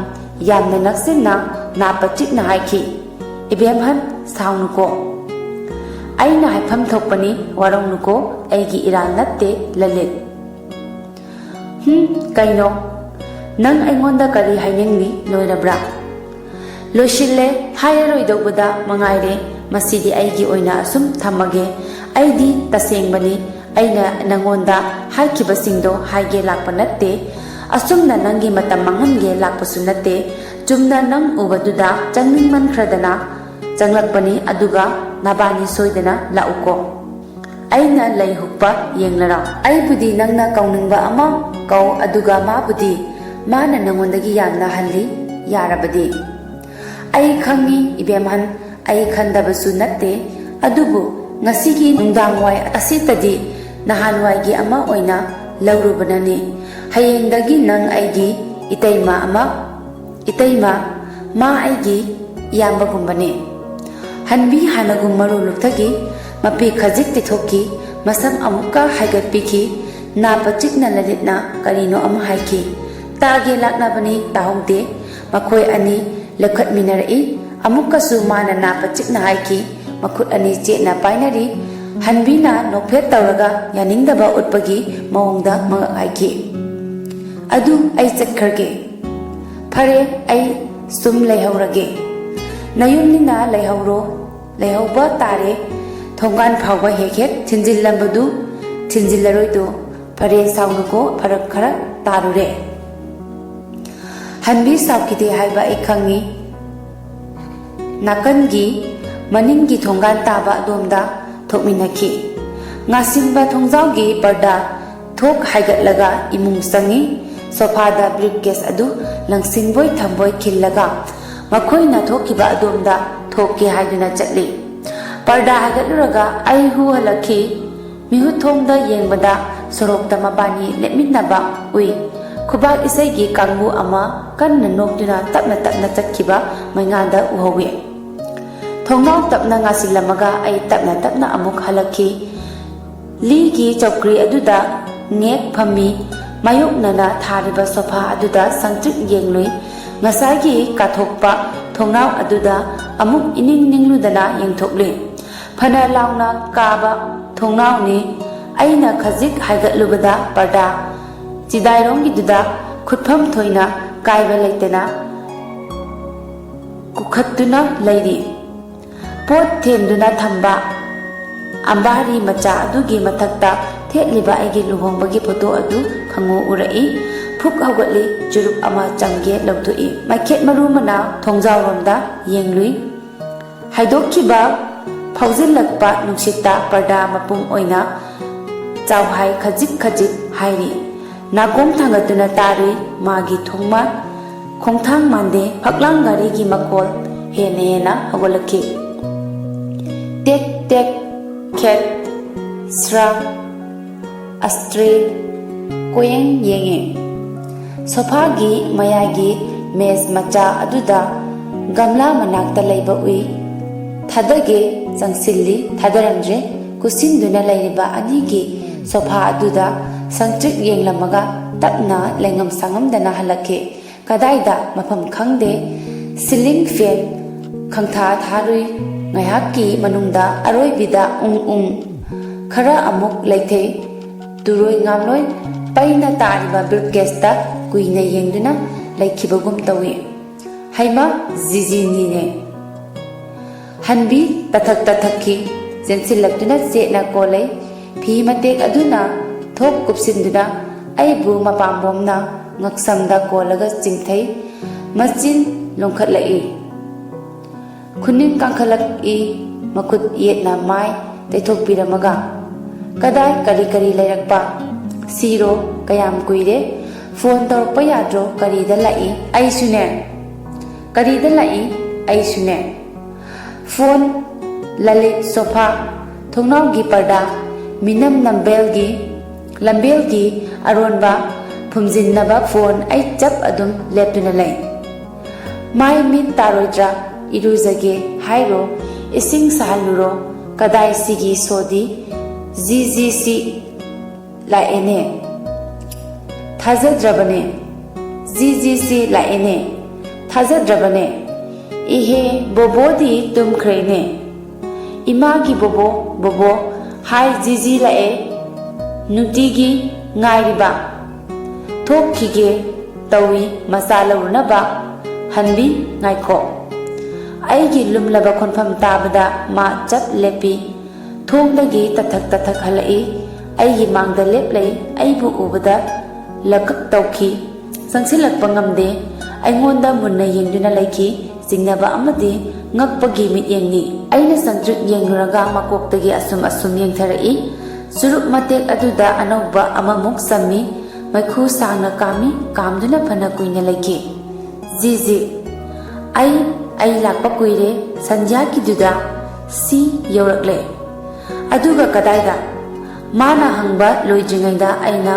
ꯌꯥꯝꯅ ꯅꯛꯁꯤꯟꯅ ꯅꯥ ꯄꯆꯤꯛꯅ ꯍꯥꯏꯈꯤ, "ꯏꯕꯦꯝꯍꯟ, ꯁꯥꯎꯅꯨꯀꯣ꯫ ꯑꯩꯅ ꯍꯥꯏꯐꯝ ꯊꯣꯛꯄꯅꯤ, ꯋꯥꯔꯧꯅꯨꯀꯣ, ꯑꯩꯒꯤ ꯏꯔꯥꯜ ꯅꯠꯇꯦ, ꯂꯂꯤꯠ꯫" "ꯍꯨꯝ, ꯀꯩꯅꯣ? ꯅꯪ ꯑꯩꯉꯣꯟꯗ ꯀꯔꯤ ꯍꯥꯏꯅꯤꯡꯂꯤ? ꯂꯣꯏꯔꯕ꯭ꯔꯥ?" "ꯂꯣꯏꯁꯤꯜꯂꯦ, ꯍꯥꯏꯔꯔꯣꯏꯗꯧꯕꯗ ꯃꯉꯥꯏꯔꯦ꯫ ꯃꯁꯤꯗꯤ ꯑꯩꯒꯤ ꯑꯣꯏꯅ ꯑꯁꯨꯝ ꯊꯝꯃꯒꯦ꯫ ꯑꯩꯗꯤ ꯇꯁꯦꯡꯕꯅꯤ, ꯑꯩꯅ ꯅꯪꯉꯣꯟꯗ ꯍꯥꯏꯈꯤꯕꯁꯤꯡꯗꯣ ꯍꯥꯏꯒꯦ ꯂꯥꯛꯄ ꯅꯠꯇꯦ꯫ ꯑꯁꯨꯝꯅ ꯅꯪꯒꯤ ꯃꯇꯝ ꯃꯥꯡꯍꯟꯒꯦ ꯂꯥꯛꯄꯁꯨ ꯅꯠꯇꯦ꯫ ꯆꯨꯝꯅ ꯅꯪ ꯎꯕꯗꯨꯗ ꯆꯪꯅꯤꯡꯃꯟꯈ꯭ꯔꯗꯅ ꯆꯪꯂꯛꯄꯅꯤ, ꯑꯗꯨꯒ ꯅꯕꯥꯅꯤ ꯁꯣꯏꯗꯅ ꯂꯥꯛꯎꯀꯣ꯫ ꯑꯩꯅ ꯂꯩ ꯍꯨꯛꯄ ꯌꯦꯡꯂꯔꯥ? ꯑꯩꯕꯨꯗꯤ ꯅꯪꯅ ꯀꯧꯅꯤꯡꯕ ꯑꯃ ꯀꯧ, ꯑꯗꯨꯒ ꯃꯥꯕꯨꯗꯤ, ꯃꯥꯅ ꯅꯪꯉꯣꯟꯗꯒꯤ ꯌꯥꯝꯅ ꯍꯜꯂꯤ, ꯌꯥꯔꯕꯗꯤ꯫" "ꯑꯩ ꯈꯪꯉꯤ, ꯏꯕꯦꯝꯍꯟ, ꯑꯩ ꯈꯟꯗꯕꯁꯨ ꯅꯠꯇꯦ꯫ ꯑꯗꯨꯕꯨ ꯉꯁꯤꯒꯤ ꯅꯨꯡꯗꯥꯡꯋꯥꯏ ꯑꯁꯤꯇꯗꯤ ꯅꯍꯥꯟꯋꯥꯏꯒꯤ ꯑꯃ ꯑꯣꯏꯅ ꯂꯧꯔꯨꯕꯅꯅꯤ꯫ ꯍꯌꯦꯡꯗꯒꯤ ꯅꯪ ꯑꯩꯒꯤ ꯏꯇꯩꯃ ꯑꯃ, ꯏꯇꯩꯃ, ꯃꯥ ꯑꯩꯒꯤ ꯏꯌꯥꯝꯕꯒꯨꯝꯕꯅꯤ꯫" ꯍꯟꯕꯤ ꯍꯥꯟꯅꯒꯨꯝ ꯃꯔꯨ ꯂꯨꯞꯊꯈꯤ꯫ ꯃꯄꯤ ꯈꯖꯤꯛ ꯇꯤꯊꯣꯛꯈꯤ꯫ ꯃꯁꯝ ꯑꯃꯨꯛꯀ ꯍꯥꯏꯒꯠꯄꯤꯈꯤ꯫ ꯅꯥ ꯄꯆꯤꯛꯅ ꯂꯂꯤꯠꯅ ꯀꯔꯤꯅꯣ ꯑꯃ ꯍꯥꯏꯈꯤ꯫ ꯇꯥꯒꯦ ꯂꯥꯛꯅꯕꯅꯤ, ꯇꯥꯍꯧꯗꯦ꯫ ꯃꯈꯣꯏ ꯑꯅꯤ ꯂꯦꯞꯈꯠꯃꯤꯟꯅꯔꯛꯏ꯫ ꯑꯃꯨꯛꯀꯁꯨ ꯃꯥꯅ ꯅꯥ ꯄꯆꯤꯛꯅ ꯍꯥꯏꯈꯤ꯫ ꯃꯈꯨꯠ ꯑꯅꯤ ꯆꯦꯠꯅ ꯄꯥꯏꯅꯔꯤ꯫ ꯍꯟꯕꯤꯅ ꯅꯣꯛꯐꯦꯠ ꯇꯧꯔꯒ ꯌꯥꯅꯤꯡꯗꯕ ꯎꯠꯄꯒꯤ ꯃꯑꯣꯡꯗ ꯃꯉꯛ ꯍꯥꯏꯈꯤ꯫ "ꯑꯗꯨ ꯑꯩ ꯆꯠꯈ꯭ꯔꯒꯦ꯫" "ꯐꯔꯦ, ꯑꯩ ꯁꯨꯝ ꯂꯩꯍꯧꯔꯒꯦ꯫" "ꯅꯌꯨꯝꯅꯤꯅ ꯂꯩꯍꯧꯔꯣ, ꯂꯩꯍꯧꯕ ꯇꯥꯔꯦ꯫ ꯊꯣꯡꯒꯥꯟ ꯐꯥꯎꯕ ꯍꯦꯛ ꯍꯦꯛ ꯊꯤꯟꯖꯤꯜꯂꯝꯕꯗꯨ ꯊꯤꯟꯖꯤꯜꯂꯔꯣꯏꯗꯣ꯫ ꯐꯔꯦ, ꯁꯥꯎꯅꯨꯀꯣ, ꯐꯔꯛ ꯈꯔ ꯇꯥꯔꯨꯔꯦ꯫" ꯍꯟꯕꯤ ꯁꯥꯎꯈꯤꯗꯦ ꯍꯥꯏꯕ ꯑꯩ ꯈꯪꯏ꯫ ꯅꯥꯀꯟꯒꯤ ꯃꯅꯤꯡꯒꯤ ꯊꯣꯡꯒꯥꯟ ꯇꯥꯕ ꯑꯗꯣꯝꯗ ꯊꯣꯛꯃꯤꯟꯅꯈꯤ꯫ ꯉꯥꯁꯤꯟꯕ ꯊꯣꯡꯖꯥꯎꯒꯤ ꯄꯔꯗꯥ ꯊꯣꯛ ꯍꯥꯏꯒꯠꯂꯒ ꯏꯃꯨꯡ ꯆꯪꯏ꯫ ꯁꯣꯐꯥꯗ ꯕ꯭ꯔꯤꯐꯀꯦꯁ ꯑꯗꯨ ꯂꯪꯁꯤꯟꯕꯣꯏ ꯊꯝꯕꯣꯏ ꯈꯤꯜꯂꯒ ꯃꯈꯣꯏꯅ ꯊꯣꯛꯈꯤꯕ ꯑꯗꯣꯝꯗ ꯊꯣꯛꯀꯦ ꯍꯥꯏꯗꯨꯅ ꯆꯠꯂꯤ꯫ ꯄꯔꯗꯥ ꯍꯥꯏꯒꯠꯂꯨꯔꯒ ꯑꯩ ꯍꯨ ꯍꯜꯂꯛꯈꯤ꯫ ꯃꯤꯍꯨꯠ ꯊꯣꯡꯗ ꯌꯦꯡꯕꯗ ꯁꯣꯔꯣꯛꯇ ꯃꯕꯥꯅꯤ ꯂꯦꯞꯃꯤꯟꯅꯕ ꯎꯏ꯫ ꯈꯨꯕꯥꯛ ꯏꯁꯩꯒꯤ ꯀꯥꯡꯕꯨ ꯑꯃ ꯀꯟꯅ ꯅꯣꯛꯇꯨꯅ ꯇꯞꯅ ꯇꯞꯅ ꯆꯠꯈꯤꯕ ꯃꯩꯉꯥꯟꯗ ꯎꯍꯧꯏ꯫ ꯊꯣꯡꯅꯥꯎ ꯇꯞꯅ ꯉꯥꯁꯤꯜꯂꯝꯃꯒ ꯑꯩ ꯇꯞꯅ ꯇꯞꯅ ꯑꯃꯨꯛ ꯍꯜꯂꯛꯈꯤ꯫ ꯂꯤꯒꯤ ꯆꯧꯀ꯭ꯔꯤ ꯑꯗꯨꯗ ꯉꯦꯛ ꯐꯝꯃꯤ꯫ ꯃꯥꯌꯣꯛꯅꯅ ꯊꯥꯔꯤꯕ ꯁꯣꯐꯥ ꯑꯗꯨꯗ ꯁꯪꯇ꯭ꯔꯤꯛ ꯌꯦꯡꯂꯨꯏ꯫ ꯉꯁꯥꯏꯒꯤ ꯀꯥꯊꯣꯛꯄ ꯊꯣꯡꯅꯥꯎ ꯑꯗꯨꯗ ꯑꯃꯨꯛ ꯏꯅꯤꯡ ꯅꯤꯡꯂꯨꯗꯅ ꯌꯦꯡꯊꯣꯛꯂꯤ꯫ ꯐꯅ ꯂꯥꯎꯅ ꯀꯥꯕ ꯊꯣꯡꯅꯥꯎꯅꯤ꯫ ꯑꯩꯅ ꯈꯖꯤꯛ ꯍꯥꯏꯒꯠꯂꯨꯕꯗ ꯄꯔꯗꯥ ꯆꯤꯗꯥꯏꯔꯣꯝꯒꯤꯗꯨꯗ ꯈꯨꯠꯐꯝ ꯊꯣꯏꯅ ꯀꯥꯏꯕ ꯂꯩꯇꯅ ꯀꯨꯈꯠꯇꯨꯅ ꯂꯩꯔꯤ꯫ ꯄꯣꯠ ꯊꯦꯟꯗꯨꯅ ꯊꯝꯕ ꯑꯝꯕꯥꯔꯤ ꯃꯆꯥ ꯑꯗꯨꯒꯤ ꯃꯊꯛꯇ ꯊꯦꯠꯂꯤꯕ ꯑꯩꯒꯤ ꯂꯨꯍꯣꯡꯕꯒꯤ ꯐꯣꯇꯣ ꯑꯗꯨ ꯈꯪꯉꯨ ꯎꯔꯛꯏ꯫ ꯐꯨꯛ ꯍꯧꯒꯠꯂꯤ, ꯆꯨꯔꯨꯞ ꯑꯃ ꯆꯝꯒꯦ ꯂꯧꯊꯣꯛꯏ꯫ ꯃꯩꯈꯦꯠ ꯃꯔꯨ ꯃꯅꯥ ꯊꯣꯡꯖꯥꯎꯔꯣꯝꯗ ꯌꯦꯡꯂꯨꯏ꯫ ꯍꯥꯏꯗꯣꯛꯈꯤꯕ ꯐꯥꯎꯖꯤꯜꯂꯛꯄ ꯅꯨꯡꯁꯤꯠꯇ ꯄꯔꯗꯥ ꯃꯄꯨꯝ ꯑꯣꯏꯅ ꯆꯥꯎꯍꯥꯏ ꯈꯖꯤꯛ ꯈꯖꯤꯛ ꯍꯥꯏꯔꯤ꯫ ꯅꯥꯀꯣꯡ ꯊꯥꯡꯒꯠꯇꯨꯅ ꯇꯥꯔꯨꯏ꯫ ꯃꯥꯒꯤ ꯊꯣꯡꯃꯥꯟ ꯈꯣꯡꯊꯥꯡ ꯃꯥꯟꯗꯦ꯫ ꯐꯛꯂꯥꯡ ꯒꯥꯔꯤꯒꯤ ꯃꯈꯣꯜ ꯍꯦꯟꯅ ꯍꯦꯟꯅ ꯍꯧꯒꯠꯂꯛꯈꯤ꯫ ꯇꯦꯛ ꯇꯦꯛ ꯈꯦꯠ ꯁ꯭ꯔꯥ ꯑꯁꯇ꯭ꯔꯦ ꯀꯣꯌꯦꯡ ꯌꯦꯡꯉꯦ꯫ ꯁꯣꯐꯥꯒꯤ ꯃꯌꯥꯏꯒꯤ ꯃꯦꯖ ꯃꯆꯥ ꯑꯗꯨꯗ ꯒꯝꯂꯥ ꯃꯅꯥꯛꯇ ꯂꯩꯕ ꯎꯏ꯫ ꯊꯥꯗꯒꯦ ꯆꯪꯁꯤꯜꯂꯤ, ꯊꯥꯗꯔꯝꯗ꯭ꯔꯦ꯫ ꯀꯨꯁꯤꯟꯗꯨꯅ ꯂꯩꯔꯤꯕ ꯑꯅꯤꯒꯤ ꯁꯣꯐꯥ ꯑꯗꯨꯗ ꯁꯪꯇ꯭ꯔꯤꯛ ꯌꯦꯡꯂꯝꯃꯒ ꯇꯞꯅ ꯂꯩꯉꯝ ꯁꯥꯉꯝꯗꯅ ꯍꯜꯂꯛꯈꯤ꯫ ꯀꯗꯥꯏꯗ? ꯃꯐꯝ ꯈꯪꯗꯦ꯫ ꯁꯤꯂꯤꯡ ꯐꯦꯟ ꯈꯪꯊꯥ ꯊꯥꯔꯨꯏ꯫ ꯉꯥꯏꯍꯥꯛꯀꯤ ꯃꯅꯨꯡꯗ ꯑꯔꯣꯏꯕꯤꯗ ꯎꯪ ꯎꯪ꯫ ꯈꯔ ꯑꯃꯨꯛ ꯂꯩꯊꯩ꯫ ꯇꯨꯔꯣꯏ ꯉꯥꯝꯂꯣꯏ ꯄꯩꯅ ꯇꯥꯔꯤꯕ ꯕ꯭ꯔꯤꯐꯀꯦꯁꯇ ꯀꯨꯏꯅ ꯌꯦꯡꯗꯨꯅ ꯂꯩꯈꯤꯕꯒꯨꯝ ꯇꯧꯏ꯫ ꯍꯩꯃꯥ, ꯖꯤꯖꯤꯅꯤꯅꯦ꯫ ꯍꯟꯕꯤ ꯇꯊꯛ ꯇꯊꯛꯈꯤ꯫ ꯆꯦꯟꯁꯤꯜꯂꯛꯇꯨꯅ ꯆꯦꯠꯅ ꯀꯣꯜꯂꯩ ꯐꯤ ꯃꯇꯦꯛ ꯑꯗꯨꯅ ꯊꯣꯛ ꯀꯨꯞꯁꯤꯟꯗꯨꯅ ꯑꯩꯕꯨ ꯃꯄꯥꯝꯕꯣꯝꯅ ꯉꯛꯁꯝꯗ ꯀꯣꯜꯂꯒ ꯆꯤꯡꯊꯩ꯫ ꯃꯆꯤꯟ ꯂꯨꯝꯈꯠꯂꯛꯏ꯫ ꯈꯨꯅꯤꯡ ꯀꯥꯡꯈꯠꯂꯛꯏ꯫ ꯃꯈꯨꯠ ꯌꯦꯠꯅ ꯃꯥꯏ ꯇꯩꯊꯣꯛꯄꯤꯔꯝꯃꯒ, "ꯀꯗꯥꯏ, ꯀꯔꯤ ꯀꯔꯤ ꯂꯩꯔꯛꯄ? ꯁꯤꯔꯣ? ꯀꯌꯥꯝ ꯀꯨꯏꯔꯦ? ꯐꯣꯟ ꯇꯧꯔꯛꯄ ꯌꯥꯗ꯭ꯔꯣ? ꯀꯔꯤꯗ ꯂꯥꯛꯏ?" "ꯑꯩꯁꯨꯅꯦ꯫ ꯀꯔꯤꯗ ꯂꯥꯛꯏ? ꯑꯩꯁꯨꯅꯦ꯫" ꯐꯣꯟ, ꯂꯂꯤꯠ, ꯁꯣꯐꯥ, ꯊꯣꯡꯅꯥꯎꯒꯤ ꯄꯔꯗꯥ, ꯃꯤꯅꯝ ꯅꯝꯕꯦꯜꯒꯤ, ꯂꯝꯕꯦꯜꯒꯤ ꯑꯔꯣꯟꯕ ꯐꯨꯝꯖꯤꯟꯅꯕ ꯐꯣꯟ꯫ ꯑꯩ ꯆꯞ ꯑꯗꯨꯝ ꯂꯦꯞꯇꯨꯅ ꯂꯩ꯫ "ꯃꯥꯏ ꯃꯤꯠ ꯇꯥꯔꯣꯏꯗ꯭ꯔꯥ? ꯏꯔꯨꯖꯒꯦ ꯍꯥꯏꯔꯣ? ꯏꯁꯤꯡ ꯁꯥꯍꯜꯂꯨꯔꯣ? ꯀꯗꯥꯏ ꯁꯤꯒꯤ ꯁꯣꯗꯤ? G G C ꯂꯥꯛꯑꯦꯅꯦ꯫ ꯊꯥꯖꯗ꯭ꯔꯕꯅꯦ꯫ G G C ꯂꯥꯛꯑꯦꯅꯦ꯫ ꯊꯥꯖꯗ꯭ꯔꯕꯅꯦ꯫ ꯏꯍꯦ, ꯕꯣꯕꯣꯗꯤ ꯇꯨꯝꯈ꯭ꯔꯦꯅꯦ꯫ ꯏꯃꯥꯒꯤ ꯕꯣꯕꯣ, ꯕꯣꯕꯣ ꯍꯥꯏ, ꯖꯤ ꯖꯤ ꯂꯥꯛꯑꯦ꯫ ꯅꯨꯡꯇꯤꯒꯤ ꯉꯥꯏꯔꯤꯕ꯫ ꯊꯣꯛꯈꯤꯒꯦ ꯇꯧꯏ ꯃꯆꯥ ꯂꯧꯔꯨꯅꯕ꯫ ꯍꯟꯕꯤ, ꯉꯥꯏꯈꯣ꯫" ꯑꯩꯒꯤ ꯂꯨꯝꯂꯕ ꯈꯣꯟꯐꯝ ꯇꯥꯕꯗ ꯃꯥ ꯆꯞ ꯂꯦꯞꯄꯤ꯫ ꯊꯣꯡꯗꯒꯤ ꯇꯊꯛ ꯇꯊꯛ ꯍꯜꯂꯛꯏ꯫ ꯑꯩꯒꯤ ꯃꯥꯡꯗ ꯂꯦꯞꯂꯩ꯫ ꯑꯩꯕꯨ ꯎꯕꯗ ꯂꯀꯛ ꯇꯧꯈꯤ꯫ ꯆꯪꯁꯤꯜꯂꯛꯄ ꯉꯝꯗꯦ꯫ ꯑꯩꯉꯣꯟꯗ ꯃꯨꯟꯅ ꯌꯦꯡꯗꯨꯅ ꯂꯩꯈꯤ꯫ ꯆꯤꯡꯅꯕ ꯑꯃꯗꯤ ꯉꯛꯄꯒꯤ ꯃꯤꯠꯌꯦꯡꯅꯤ꯫ ꯑꯩꯅ ꯁꯪꯇ꯭ꯔꯤꯛ ꯌꯦꯡꯂꯨꯔꯒ ꯃꯀꯣꯛꯇꯒꯤ ꯑꯁꯨꯝ ꯑꯁꯨꯝ ꯌꯦꯡꯊꯔꯛꯏ꯫ ꯆꯨꯔꯨꯞ ꯃꯇꯦꯛ ꯑꯗꯨꯗ ꯑꯅꯧꯕ ꯑꯃꯃꯨꯛ ꯆꯝꯃꯤ꯫ ꯃꯩꯈꯨ ꯁꯥꯡꯅ ꯀꯥꯝꯃꯤ꯫ ꯀꯥꯝꯗꯨꯅ ꯐꯅ ꯀꯨꯏꯅ ꯂꯩꯈꯤ꯫ "ꯖꯤ ꯖꯤ, ꯑꯩ, ꯑꯩ ꯂꯥꯛꯄ ꯀꯨꯏꯔꯦ꯫ ꯁꯟꯙ꯭ꯌꯥꯒꯤꯗꯨꯗ ꯁꯤ ꯌꯧꯔꯛꯂꯦ꯫" "ꯑꯗꯨꯒ ꯀꯗꯥꯏꯗ?" ꯃꯥꯅ ꯍꯪꯕ ꯂꯣꯏꯗ꯭ꯔꯤꯉꯩꯗ ꯑꯩꯅ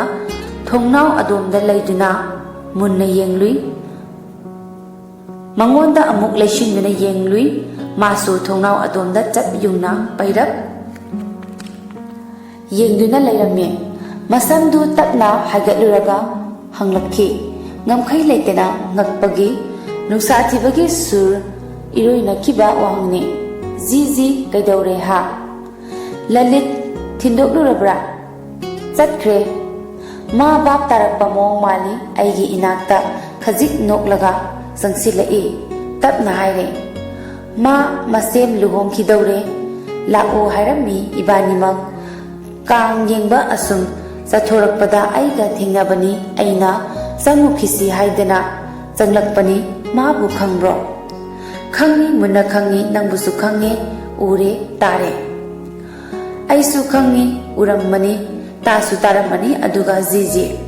ꯊꯣꯡꯅꯥꯎ ꯑꯗꯣꯝꯗ ꯂꯩꯗꯨꯅ ꯃꯨꯟꯅ ꯌꯦꯡꯂꯨꯏ꯫ ꯃꯉꯣꯟꯗ ꯑꯃꯨꯛ ꯂꯩꯁꯤꯟꯗꯨꯅ ꯌꯦꯡꯂꯨꯏ꯫ ꯃꯥꯁꯨ ꯊꯣꯡꯅꯥꯎ ꯑꯗꯣꯝꯗ ꯆꯞ ꯌꯨꯡꯅ ꯄꯩꯔꯞ ꯌꯦꯡꯗꯨꯅ ꯂꯩꯔꯝꯃꯤ꯫ ꯃꯁꯝꯗꯨ ꯇꯞꯅ ꯍꯥꯏꯒꯠꯂꯨꯔꯒ ꯍꯪꯂꯛꯈꯤ꯫ ꯉꯝꯈꯩ ꯂꯩꯇꯅ ꯉꯛꯄꯒꯤ, ꯅꯨꯡꯁꯥ ꯊꯤꯕꯒꯤ ꯁꯨꯔ ꯏꯔꯣꯏꯅꯈꯤꯕ ꯋꯥꯍꯪꯅꯤ꯫ "ꯖꯤ ꯖꯤ, ꯀꯩꯗꯧꯔꯦ ꯍꯥ?" "ꯂꯂꯤꯠ ꯊꯤꯟꯗꯣꯛꯂꯨꯔꯕ꯭ꯔꯥ?" "ꯆꯠꯈ꯭ꯔꯦ꯫" ꯃꯥ ꯚꯥꯞ ꯇꯥꯔꯛꯄ ꯃꯑꯣꯡ ꯃꯥꯜꯂꯤ꯫ ꯑꯩꯒꯤ ꯏꯅꯥꯛꯇ ꯈꯖꯤꯛ ꯅꯣꯛꯂꯒ ꯆꯪꯁꯤꯜꯂꯛꯏ꯫ ꯇꯞꯅ ꯍꯥꯏꯔꯦ, "ꯃꯥ ꯃꯁꯦꯝ ꯂꯨꯍꯣꯡꯈꯤꯗꯧꯔꯦ꯫ ꯂꯥꯛꯑꯣ ꯍꯥꯏꯔꯝꯃꯤ ꯏꯕꯥꯅꯤꯃꯛ꯫ ꯀꯥꯡ ꯌꯦꯡꯕ ꯑꯁꯨꯝ ꯆꯠꯊꯣꯔꯛꯄꯗ ꯑꯩꯒ ꯊꯦꯡꯅꯕꯅꯤ꯫" ꯑꯩꯅ ꯆꯪꯉꯨꯈꯤꯁꯤ ꯍꯥꯏꯗꯅ ꯆꯪꯂꯛꯄꯅꯤ꯫ ꯃꯥꯕꯨ ꯈꯪꯕ꯭ꯔꯣ? ꯈꯪꯉꯤ, ꯃꯨꯟꯅ ꯈꯪꯉꯤ, ꯅꯪꯕꯨꯁꯨ ꯈꯪꯉꯦ, ꯎꯔꯦ, ꯇꯥꯔꯦ꯫ ꯑꯩꯁꯨ ꯈꯪꯉꯤ, ꯎꯔꯝꯃꯅꯤ, ꯇꯥꯁꯨ ꯇꯥꯔꯝꯃꯅꯤ꯫ ꯑꯗꯨꯒ ꯖꯤꯖꯤ,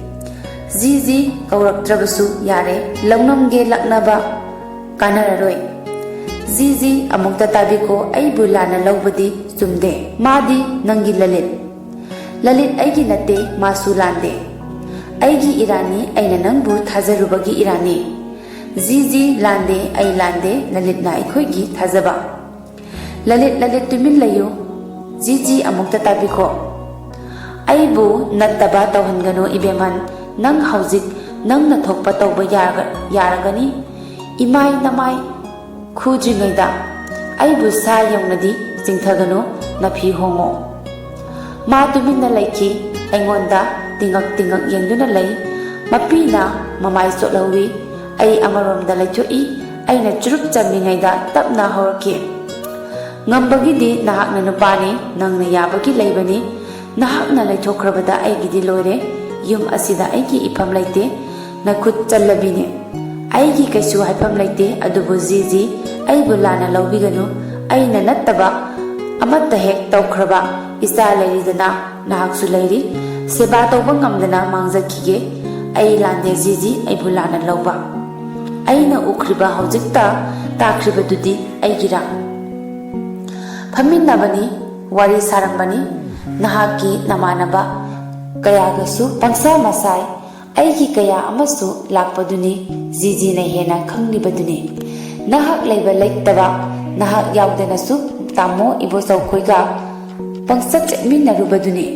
ꯖꯤꯖꯤ ꯀꯧꯔꯛꯇ꯭ꯔꯕꯁꯨ ꯌꯥꯔꯦ, ꯂꯧꯅꯝꯒꯦ ꯂꯥꯛꯅꯕ ꯀꯥꯟꯅꯔꯔꯣꯏ꯫ ꯖꯤꯖꯤ, ꯑꯃꯨꯛꯇ ꯇꯥꯕꯤꯈꯣ, ꯑꯩꯕꯨ ꯂꯥꯟꯅ ꯂꯧꯕꯗꯤ ꯆꯨꯝꯗꯦ꯫ ꯃꯥꯗꯤ ꯅꯪꯒꯤ ꯂꯂꯤꯠ꯫ ꯂꯂꯤꯠ ꯑꯩꯒꯤ ꯅꯠꯇꯦ, ꯃꯥꯁꯨ ꯂꯥꯟꯗꯦ꯫ ꯑꯩꯒꯤ ꯏꯔꯥꯅꯤ, ꯑꯩꯅ ꯅꯪꯕꯨ ꯊꯥꯖꯔꯨꯕꯒꯤ ꯏꯔꯥꯅꯤ꯫ ꯖꯤꯖꯤ, ꯂꯥꯟꯗꯦ, ꯑꯩ ꯂꯥꯟꯗꯦ, ꯂꯂꯤꯠꯅ ꯑꯩꯈꯣꯏꯒꯤ ꯊꯥꯖꯕ꯫ ꯂꯂꯤꯠ, ꯂꯂꯤꯠ, ꯇꯨꯃꯤꯟ ꯂꯩꯌꯨ꯫ ꯖꯤꯖꯤ, ꯑꯃꯨꯛꯇ ꯇꯥꯕꯤꯈꯣ꯫ ꯑꯩꯕꯨ ꯅꯠꯇꯕ ꯇꯧꯍꯟꯒꯅꯨ, ꯏꯕꯦꯝꯍꯟ꯫ ꯅꯪ ꯍꯧꯖꯤꯛ ꯅꯪꯅ ꯊꯣꯛꯄ ꯇꯧꯕ ꯌꯥꯔꯒ-, ꯌꯥꯔꯒꯅꯤ꯫ ꯏꯃꯥꯏ ꯅꯃꯥꯏ ꯈꯨꯗ꯭ꯔꯤꯉꯩꯗ ꯑꯩꯕꯨ ꯁꯥ ꯌꯧꯅꯗꯤ ꯆꯤꯡꯊꯒꯅꯨ, ꯅꯐꯤ ꯍꯣꯡꯉꯣ꯫ ꯃꯥ ꯇꯨꯃꯤꯟꯅ ꯂꯩꯈꯤ, ꯑꯩꯉꯣꯟꯗ ꯇꯤꯉꯛ ꯇꯤꯉꯛ ꯌꯦꯡꯗꯨꯅ ꯂꯩ꯫ ꯃꯄꯤꯅ ꯃꯃꯥꯏ ꯆꯣꯠꯍꯧꯏ꯫ ꯑꯩ ꯑꯃꯔꯣꯝꯗ ꯂꯩꯊꯣꯛꯏ꯫ ꯑꯩꯅ ꯆꯨꯔꯨꯞ ꯆꯝꯃꯤꯉꯩꯗ ꯇꯞꯅ ꯍꯧꯔꯛꯈꯤ, "ꯉꯝꯕꯒꯤꯗꯤ ꯅꯍꯥꯛꯅ ꯅꯨꯄꯥꯅꯤ, ꯅꯪꯅ ꯌꯥꯕꯒꯤ ꯂꯩꯕꯅꯤ꯫ ꯅꯍꯥꯛꯅ ꯂꯩꯊꯣꯛꯈ꯭ꯔꯕꯗ ꯑꯩꯒꯤꯗꯤ ꯂꯣꯏꯔꯦ꯫ ꯌꯨꯝ ꯑꯁꯤꯗ ꯑꯩꯒꯤ ꯏꯐꯝ ꯂꯩꯇꯦ, ꯅꯈꯨꯠ ꯆꯜꯂꯕꯤꯅꯦ꯫ ꯑꯩꯒꯤ ꯀꯩꯁꯨ ꯍꯥꯏꯐꯝ ꯂꯩꯇꯦ, ꯑꯗꯨꯕꯨ ꯖꯤꯖꯤ, ꯑꯩꯕꯨ ꯂꯥꯟꯅ ꯂꯧꯕꯤꯒꯅꯨ꯫ ꯑꯩꯅ ꯅꯠꯇꯕ ꯑꯃꯠꯇ ꯍꯦꯛ ꯇꯧꯈ꯭ꯔꯕ ꯏꯆꯥ ꯂꯩꯔꯤꯗꯅ, ꯅꯍꯥꯛꯁꯨ ꯂꯩꯔꯤ꯫ ꯁꯦꯕꯥ ꯇꯧꯕ ꯉꯝꯗꯅ ꯃꯥꯡꯖꯈꯤꯒꯦ꯫ ꯑꯩ ꯂꯥꯟꯗꯦ ꯖꯤꯖꯤ, ꯑꯩꯕꯨ ꯂꯥꯟꯅ ꯂꯧꯕ꯫ ꯑꯩꯅ ꯎꯈ꯭ꯔꯤꯕ, ꯍꯧꯖꯤꯛꯇ ꯇꯥꯈ꯭ꯔꯤꯕꯗꯨꯗꯤ ꯑꯩꯒꯤꯔꯥ?" ꯐꯝꯃꯤꯟꯅꯕꯅꯤ, ꯋꯥꯔꯤ ꯁꯥꯔꯝꯕꯅꯤ꯫ ꯅꯍꯥꯛꯀꯤ ꯅꯃꯥꯟꯅꯕ ꯀꯌꯥꯒꯁꯨ ꯄꯪꯁꯥ ꯃꯁꯥꯏ꯫ ꯑꯩꯒꯤ ꯀꯌꯥ ꯑꯃꯁꯨ ꯂꯥꯛꯄꯗꯨꯅꯤ, ꯖꯤꯖꯤꯅ ꯍꯦꯟꯅ ꯈꯪꯂꯤꯕꯗꯨꯅꯤ꯫ ꯅꯍꯥꯛ ꯂꯩꯕ ꯂꯩꯇꯕ, ꯅꯍꯥꯛ ꯌꯥꯎꯗꯅꯁꯨ ꯇꯥꯃꯣ ꯏꯕꯣꯆꯧꯈꯣꯏꯒ ꯄꯪꯆꯠ ꯆꯠꯃꯤꯟꯅꯔꯨꯕꯗꯨꯅꯤ꯫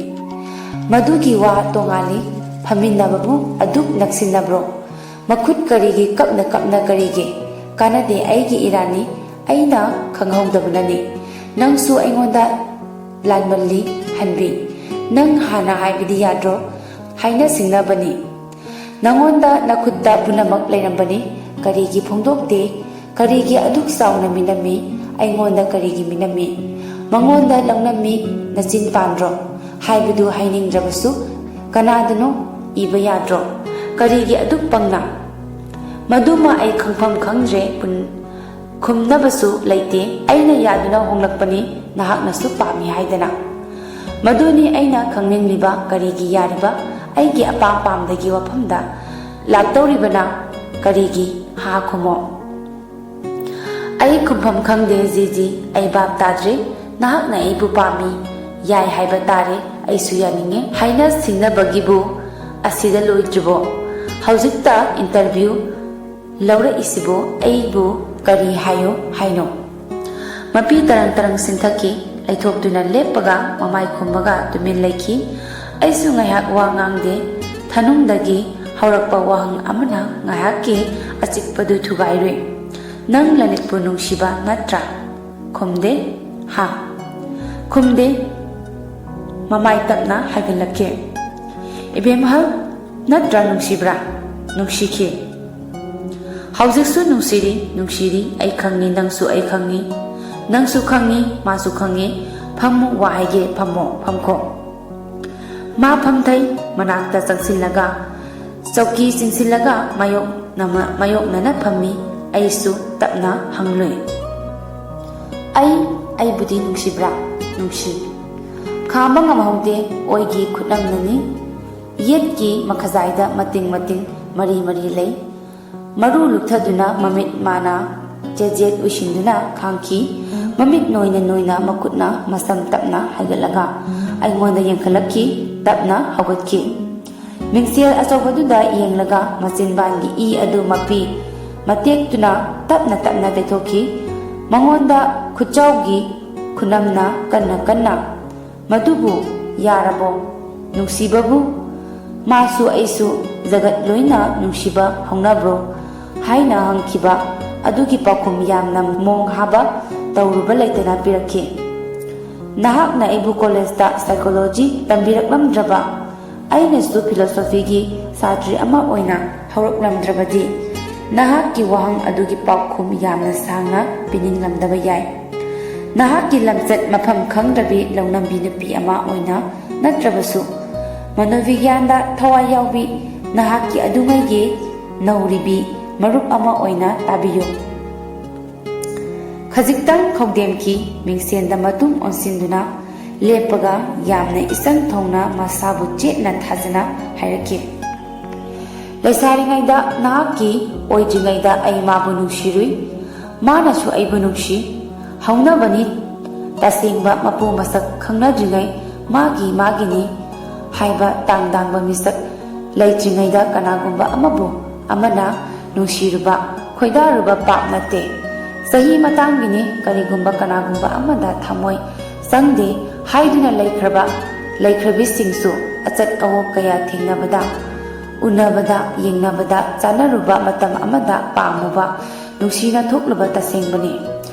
ꯃꯗꯨꯒꯤ ꯋꯥ ꯇꯣꯉꯥꯜꯂꯤ꯫ ꯐꯝꯃꯤꯟꯅꯕꯕꯨ ꯑꯗꯨꯛ ꯅꯛꯁꯤꯟꯅꯕ꯭ꯔꯣ? ꯃꯈꯨꯠ ꯀꯔꯤꯒꯤ ꯀꯞꯅ ꯀꯞꯅ ꯀꯔꯤꯒꯤ? ꯀꯥꯟꯅꯗꯦ, ꯑꯩꯒꯤ ꯏꯔꯥꯅꯤ, ꯑꯩꯅ ꯈꯪꯍꯧꯗꯕꯅꯅꯤ꯫ ꯅꯪꯁꯨ ꯑꯩꯉꯣꯟꯗ ꯂꯥꯟꯃꯜꯂꯤ, ꯍꯟꯕꯤ꯫ ꯅꯪ ꯍꯥꯟꯅ ꯍꯥꯏꯕꯗꯤ ꯌꯥꯗ꯭ꯔꯣ? ꯍꯥꯏꯅ ꯁꯤꯡꯅꯕꯅꯤ꯫ ꯅꯉꯣꯟꯗ ꯅꯈꯨꯠꯇ ꯄꯨꯝꯅꯃꯛ ꯂꯩꯔꯝꯕꯅꯤ꯫ ꯀꯔꯤꯒꯤ ꯐꯣꯡꯗꯣꯛꯇꯦ? ꯀꯔꯤꯒꯤ ꯑꯗꯨꯛ ꯆꯥꯎꯅ ꯃꯤꯅꯝꯃꯤ? ꯑꯩꯉꯣꯟꯗ ꯀꯔꯤꯒꯤ ꯃꯤꯅꯝꯃꯤ? ꯃꯉꯣꯟꯗ ꯂꯧꯅꯝꯃꯤ, ꯅꯆꯤꯟ ꯄꯥꯟꯗ꯭ꯔꯣ? ꯍꯥꯏꯕꯗꯨ ꯍꯥꯏꯅꯤꯡꯗ꯭ꯔꯕꯁꯨ ꯀꯅꯥꯗꯅꯣ ꯏꯕ ꯌꯥꯗ꯭ꯔꯣ? "ꯀꯔꯤꯒꯤ ꯑꯗꯨꯛ ꯄꯪꯅ?" "ꯃꯗꯨꯃ ꯑꯩ ꯈꯪꯐꯝ ꯈꯪꯗ꯭ꯔꯦ, ꯄꯨꯟ-, ꯈꯨꯝꯅꯕꯁꯨ ꯂꯩꯇꯦ꯫ ꯑꯩꯅ ꯌꯥꯗꯨꯅ ꯍꯣꯡꯂꯛꯄꯅꯤ, ꯅꯍꯥꯛꯅꯁꯨ ꯄꯥꯝꯃꯤ ꯍꯥꯏꯗꯅ꯫ ꯃꯗꯨꯅꯤ ꯑꯩꯅ ꯈꯪꯅꯤꯡꯂꯤꯕ, ꯀꯔꯤꯒꯤ ꯌꯥꯔꯤꯕ? ꯑꯩꯒꯤ ꯑꯄꯥꯝ ꯄꯥꯝꯗꯒꯤ ꯋꯥꯐꯝꯗ ꯂꯥꯛꯇꯧꯔꯤꯕꯅ ꯀꯔꯤꯒꯤ?" ꯍꯥ ꯈꯨꯝꯃꯣ꯫ "ꯑꯩ ꯈꯨꯝꯐꯝ ꯈꯪꯗꯦ ꯖꯤꯖꯤ, ꯑꯩ ꯚꯥꯞ ꯇꯥꯗ꯭ꯔꯦ꯫ ꯅꯍꯥꯛꯅ ꯑꯩꯕꯨ ꯄꯥꯝꯃꯤ, ꯌꯥꯏ ꯍꯥꯏꯕ ꯇꯥꯔꯦ, ꯑꯩꯁꯨ ꯌꯥꯅꯤꯡꯉꯦ꯫ ꯍꯥꯏꯅ ꯁꯤꯡꯅꯕꯒꯤꯕꯨ ꯑꯁꯤꯗ ꯂꯣꯏꯗ꯭ꯔꯤꯕꯣ? ꯍꯧꯖꯤꯛꯇ interview ꯂꯧꯔꯛꯏꯁꯤꯕꯨ ꯑꯩꯕꯨ ꯀꯔꯤ ꯍꯥꯏꯌꯨ ꯍꯥꯏꯅꯣ?" ꯃꯄꯤ ꯇꯔꯪ ꯇꯔꯪ ꯁꯤꯟꯊꯈꯤ꯫ ꯂꯩꯊꯣꯛꯇꯨꯅ ꯂꯦꯞꯄꯒ ꯃꯃꯥꯏ ꯈꯨꯝꯃꯒ ꯇꯨꯃꯤꯟ ꯂꯩꯈꯤ꯫ ꯑꯩꯁꯨ ꯉꯥꯏꯍꯥꯛ ꯋꯥ ꯉꯥꯡꯗꯦ꯫ ꯊꯅꯨꯡꯗꯒꯤ ꯍꯧꯔꯛꯄ ꯋꯥꯍꯪ ꯑꯃꯅ ꯉꯥꯏꯍꯥꯛꯀꯤ ꯑꯆꯤꯛꯄꯗꯨ ꯊꯨꯒꯥꯏꯔꯨꯏ꯫ "ꯅꯪ ꯂꯂꯤꯠꯄꯨ ꯅꯨꯡꯁꯤꯕ ꯅꯠꯇ꯭ꯔꯥ?" "ꯈꯨꯝꯗꯦ꯫" "ꯍꯥ?" "ꯈꯨꯝꯗꯦ꯫" ꯃꯃꯥꯏ ꯇꯞꯅ ꯍꯥꯏꯒꯠꯂꯛꯈꯤ꯫ "ꯏꯕꯦꯝꯍꯜ, ꯅꯠꯇ꯭ꯔꯥ ꯅꯨꯡꯁꯤꯕ꯭ꯔꯥ?" "ꯅꯨꯡꯁꯤꯈꯤ꯫" "ꯍꯧꯖꯤꯛꯁꯨ ꯅꯨꯡꯁꯤꯔꯤ, ꯅꯨꯡꯁꯤꯔꯤ꯫ ꯑꯩ ꯈꯪꯉꯤ, ꯅꯪꯁꯨ ꯑꯩ ꯈꯪꯉꯤ꯫ ꯅꯪꯁꯨ ꯈꯪꯉꯤ, ꯃꯥꯁꯨ ꯈꯪꯉꯤ꯫ ꯐꯝꯃꯨ, ꯋꯥ ꯍꯥꯏꯒꯦ, ꯐꯝꯃꯣ, ꯐꯝꯈꯣ꯫" ꯃꯥ ꯐꯝꯊꯩ, ꯃꯅꯥꯛꯇ ꯆꯪꯁꯤꯜꯂꯒ, ꯆꯧꯀꯤ ꯆꯤꯡꯁꯤꯜꯂꯒ ꯃꯥꯌꯣꯛꯅ-, ꯃꯥꯌꯣꯛꯅꯅ ꯐꯝꯃꯤ꯫ ꯑꯩꯁꯨ ꯇꯞꯅ ꯍꯪꯂꯨꯏ, "ꯑꯩ, ꯑꯩꯕꯨꯗꯤ ꯅꯨꯡꯁꯤꯕ꯭ꯔꯥ?" "ꯅꯨꯡꯁꯤ꯫" ꯈꯥꯝꯕ ꯉꯝꯍꯧꯗꯦ, ꯑꯣꯏꯒꯤ ꯈꯨꯠꯅꯝꯅꯅꯤ꯫ ꯌꯦꯠꯀꯤ ꯃꯈꯖꯥꯏꯗ ꯃꯇꯤꯡ ꯃꯇꯤꯡ ꯃꯔꯤ ꯃꯔꯤ ꯂꯩ꯫ ꯃꯔꯨ ꯂꯨꯛꯊꯗꯨꯅ ꯃꯃꯤꯠ ꯃꯥꯅ ꯆꯦꯖꯦꯠ ꯎꯏꯁꯤꯟꯗꯨꯅ ꯈꯥꯡꯈꯤ꯫ ꯃꯃꯤꯠ ꯅꯣꯏꯅ ꯅꯣꯏꯅ ꯃꯈꯨꯠꯅ ꯃꯁꯝ ꯇꯞꯅ ꯍꯥꯏꯒꯠꯂꯒ ꯑꯩꯉꯣꯟꯗ ꯌꯦꯡꯈꯠꯂꯛꯈꯤ꯫ ꯇꯞꯅ ꯍꯧꯒꯠꯈꯤ꯫ ꯃꯤꯡꯁꯦꯜ ꯑꯆꯧꯕꯗꯨꯗ ꯌꯦꯡꯂꯒ ꯃꯆꯤꯟꯕꯥꯟꯒꯤ ꯏ ꯑꯗꯨ ꯃꯄꯤ ꯃꯇꯦꯛꯇꯨꯅ ꯇꯞꯅ ꯇꯞꯅ ꯇꯩꯊꯣꯛꯈꯤ꯫ ꯃꯉꯣꯟꯗ ꯈꯨꯠꯆꯥꯎꯒꯤ ꯈꯨꯅꯝꯅ ꯀꯟꯅ ꯀꯟꯅ, "ꯃꯗꯨꯕꯨ ꯌꯥꯔꯕꯣ? ꯅꯨꯡꯁꯤꯕꯕꯨ?" ꯃꯥꯁꯨ ꯑꯩꯁꯨ ꯖꯒꯠ ꯂꯣꯏꯅ ꯅꯨꯡꯁꯤꯕ ꯍꯧꯅꯕ꯭ꯔꯣ ꯍꯥꯏꯅ ꯍꯪꯈꯤꯕ ꯑꯗꯨꯒꯤ ꯄꯥꯎꯈꯨꯝ ꯌꯥꯝꯅ ꯃꯣꯡ ꯍꯥꯕ ꯇꯧꯔꯨꯕ ꯂꯩꯇꯅ ꯄꯤꯔꯛꯈꯤ꯫ "ꯅꯍꯥꯛꯅ ꯑꯩꯕꯨ ꯀꯣꯂꯦꯖꯇ psychology ꯇꯝꯕꯤꯔꯛꯂꯝꯗ꯭ꯔꯕ, ꯑꯩꯅꯁꯨ philosophyꯒꯤ ꯁꯥꯇ꯭ꯔꯤ ꯑꯃ ꯑꯣꯏꯅ ꯍꯧꯔꯛꯂꯝꯗ꯭ꯔꯕꯗꯤ, ꯅꯍꯥꯛꯀꯤ ꯋꯥꯍꯪ ꯑꯗꯨꯒꯤ ꯄꯥꯎꯈꯨꯝ ꯌꯥꯝꯅ ꯁꯥꯡꯅ ꯄꯤꯅꯤꯡꯂꯝꯗꯕ ꯌꯥꯏ꯫ ꯅꯍꯥꯛꯀꯤ ꯂꯝꯆꯠ ꯃꯐꯝ ꯈꯪꯗ꯭ꯔꯕꯤ ꯂꯧꯅꯝꯕꯤ ꯅꯨꯄꯤ ꯑꯃ ꯑꯣꯏꯅ ꯅꯠꯇ꯭ꯔꯕꯁꯨ, ꯃꯅꯣꯕꯤꯒ꯭ꯌꯥꯟꯗ ꯊꯋꯥꯏ ꯌꯥꯎꯕꯤ ꯅꯍꯥꯛꯀꯤ ꯑꯗꯨꯉꯩꯒꯤ ꯅꯧꯔꯤꯕꯤ ꯃꯔꯨꯞ ꯑꯃ ꯑꯣꯏꯅ ꯇꯥꯕꯤꯌꯨ꯫ ꯈꯖꯤꯛꯇꯪ ꯈꯧꯗꯦꯝꯈꯤ, ꯃꯤꯡꯁꯦꯟꯗ ꯃꯇꯨꯝ ꯑꯣꯟꯁꯤꯟꯗꯨꯅ ꯂꯦꯞꯄꯒ ꯌꯥꯝꯅ ꯏꯆꯪ ꯊꯧꯅ ꯃꯁꯥꯕꯨ ꯆꯦꯠꯅ ꯊꯥꯖꯅ ꯍꯥꯏꯔꯛꯈꯤ, "ꯂꯩꯁꯥꯔꯤꯉꯩꯗ ꯅꯍꯥꯛꯀꯤ ꯑꯣꯏꯗ꯭ꯔꯤꯉꯩꯗ ꯑꯩ ꯃꯥꯕꯨ ꯅꯨꯡꯁꯤꯔꯨꯏ꯫ ꯃꯥꯅꯁꯨ ꯑꯩꯕꯨ ꯅꯨꯡꯁꯤ꯫ ꯍꯧꯅꯕꯅꯤ, ꯇꯁꯦꯡꯕ ꯃꯄꯨ ꯃꯁꯛ ꯈꯪꯅꯗ꯭ꯔꯤꯉꯩ ꯃꯥꯒꯤ ꯃꯥꯒꯤꯅꯤ ꯍꯥꯏꯕ ꯇꯥꯡ ꯇꯥꯡꯕ ꯃꯤꯁꯛ ꯂꯩꯇ꯭ꯔꯤꯉꯩꯗ ꯀꯅꯥꯒꯨꯝꯕ ꯑꯃꯕꯨ ꯑꯃꯅ ꯅꯨꯡꯁꯤꯔꯨꯕ, ꯈꯣꯏꯗꯥꯔꯨꯕ ꯄꯥꯞ ꯅꯠꯇꯦ꯫ ꯆꯍꯤ ꯃꯇꯥꯡꯒꯤꯅꯤ, ꯀꯔꯤꯒꯨꯝꯕ ꯀꯅꯥꯒꯨꯝꯕ ꯑꯃꯗ ꯊꯃꯣꯏ ꯆꯪꯗꯦ ꯍꯥꯏꯗꯨꯅ ꯂꯩꯈ꯭ꯔꯕ, ꯂꯩꯈ꯭ꯔꯕꯤꯁꯤꯡꯁꯨ ꯑꯆꯠ ꯑꯋꯣꯛ ꯀꯌꯥ ꯊꯦꯡꯅꯕꯗ, ꯎꯅꯕꯗ, ꯌꯦꯡꯅꯕꯗ, ꯆꯥꯅꯔꯨꯕ ꯃꯇꯝ ꯑꯃꯗ ꯄꯥꯝꯃꯨꯕ, ꯅꯨꯡꯁꯤꯅ ꯊꯣꯛꯂꯨꯕ ꯇꯁꯦꯡꯕꯅꯤ꯫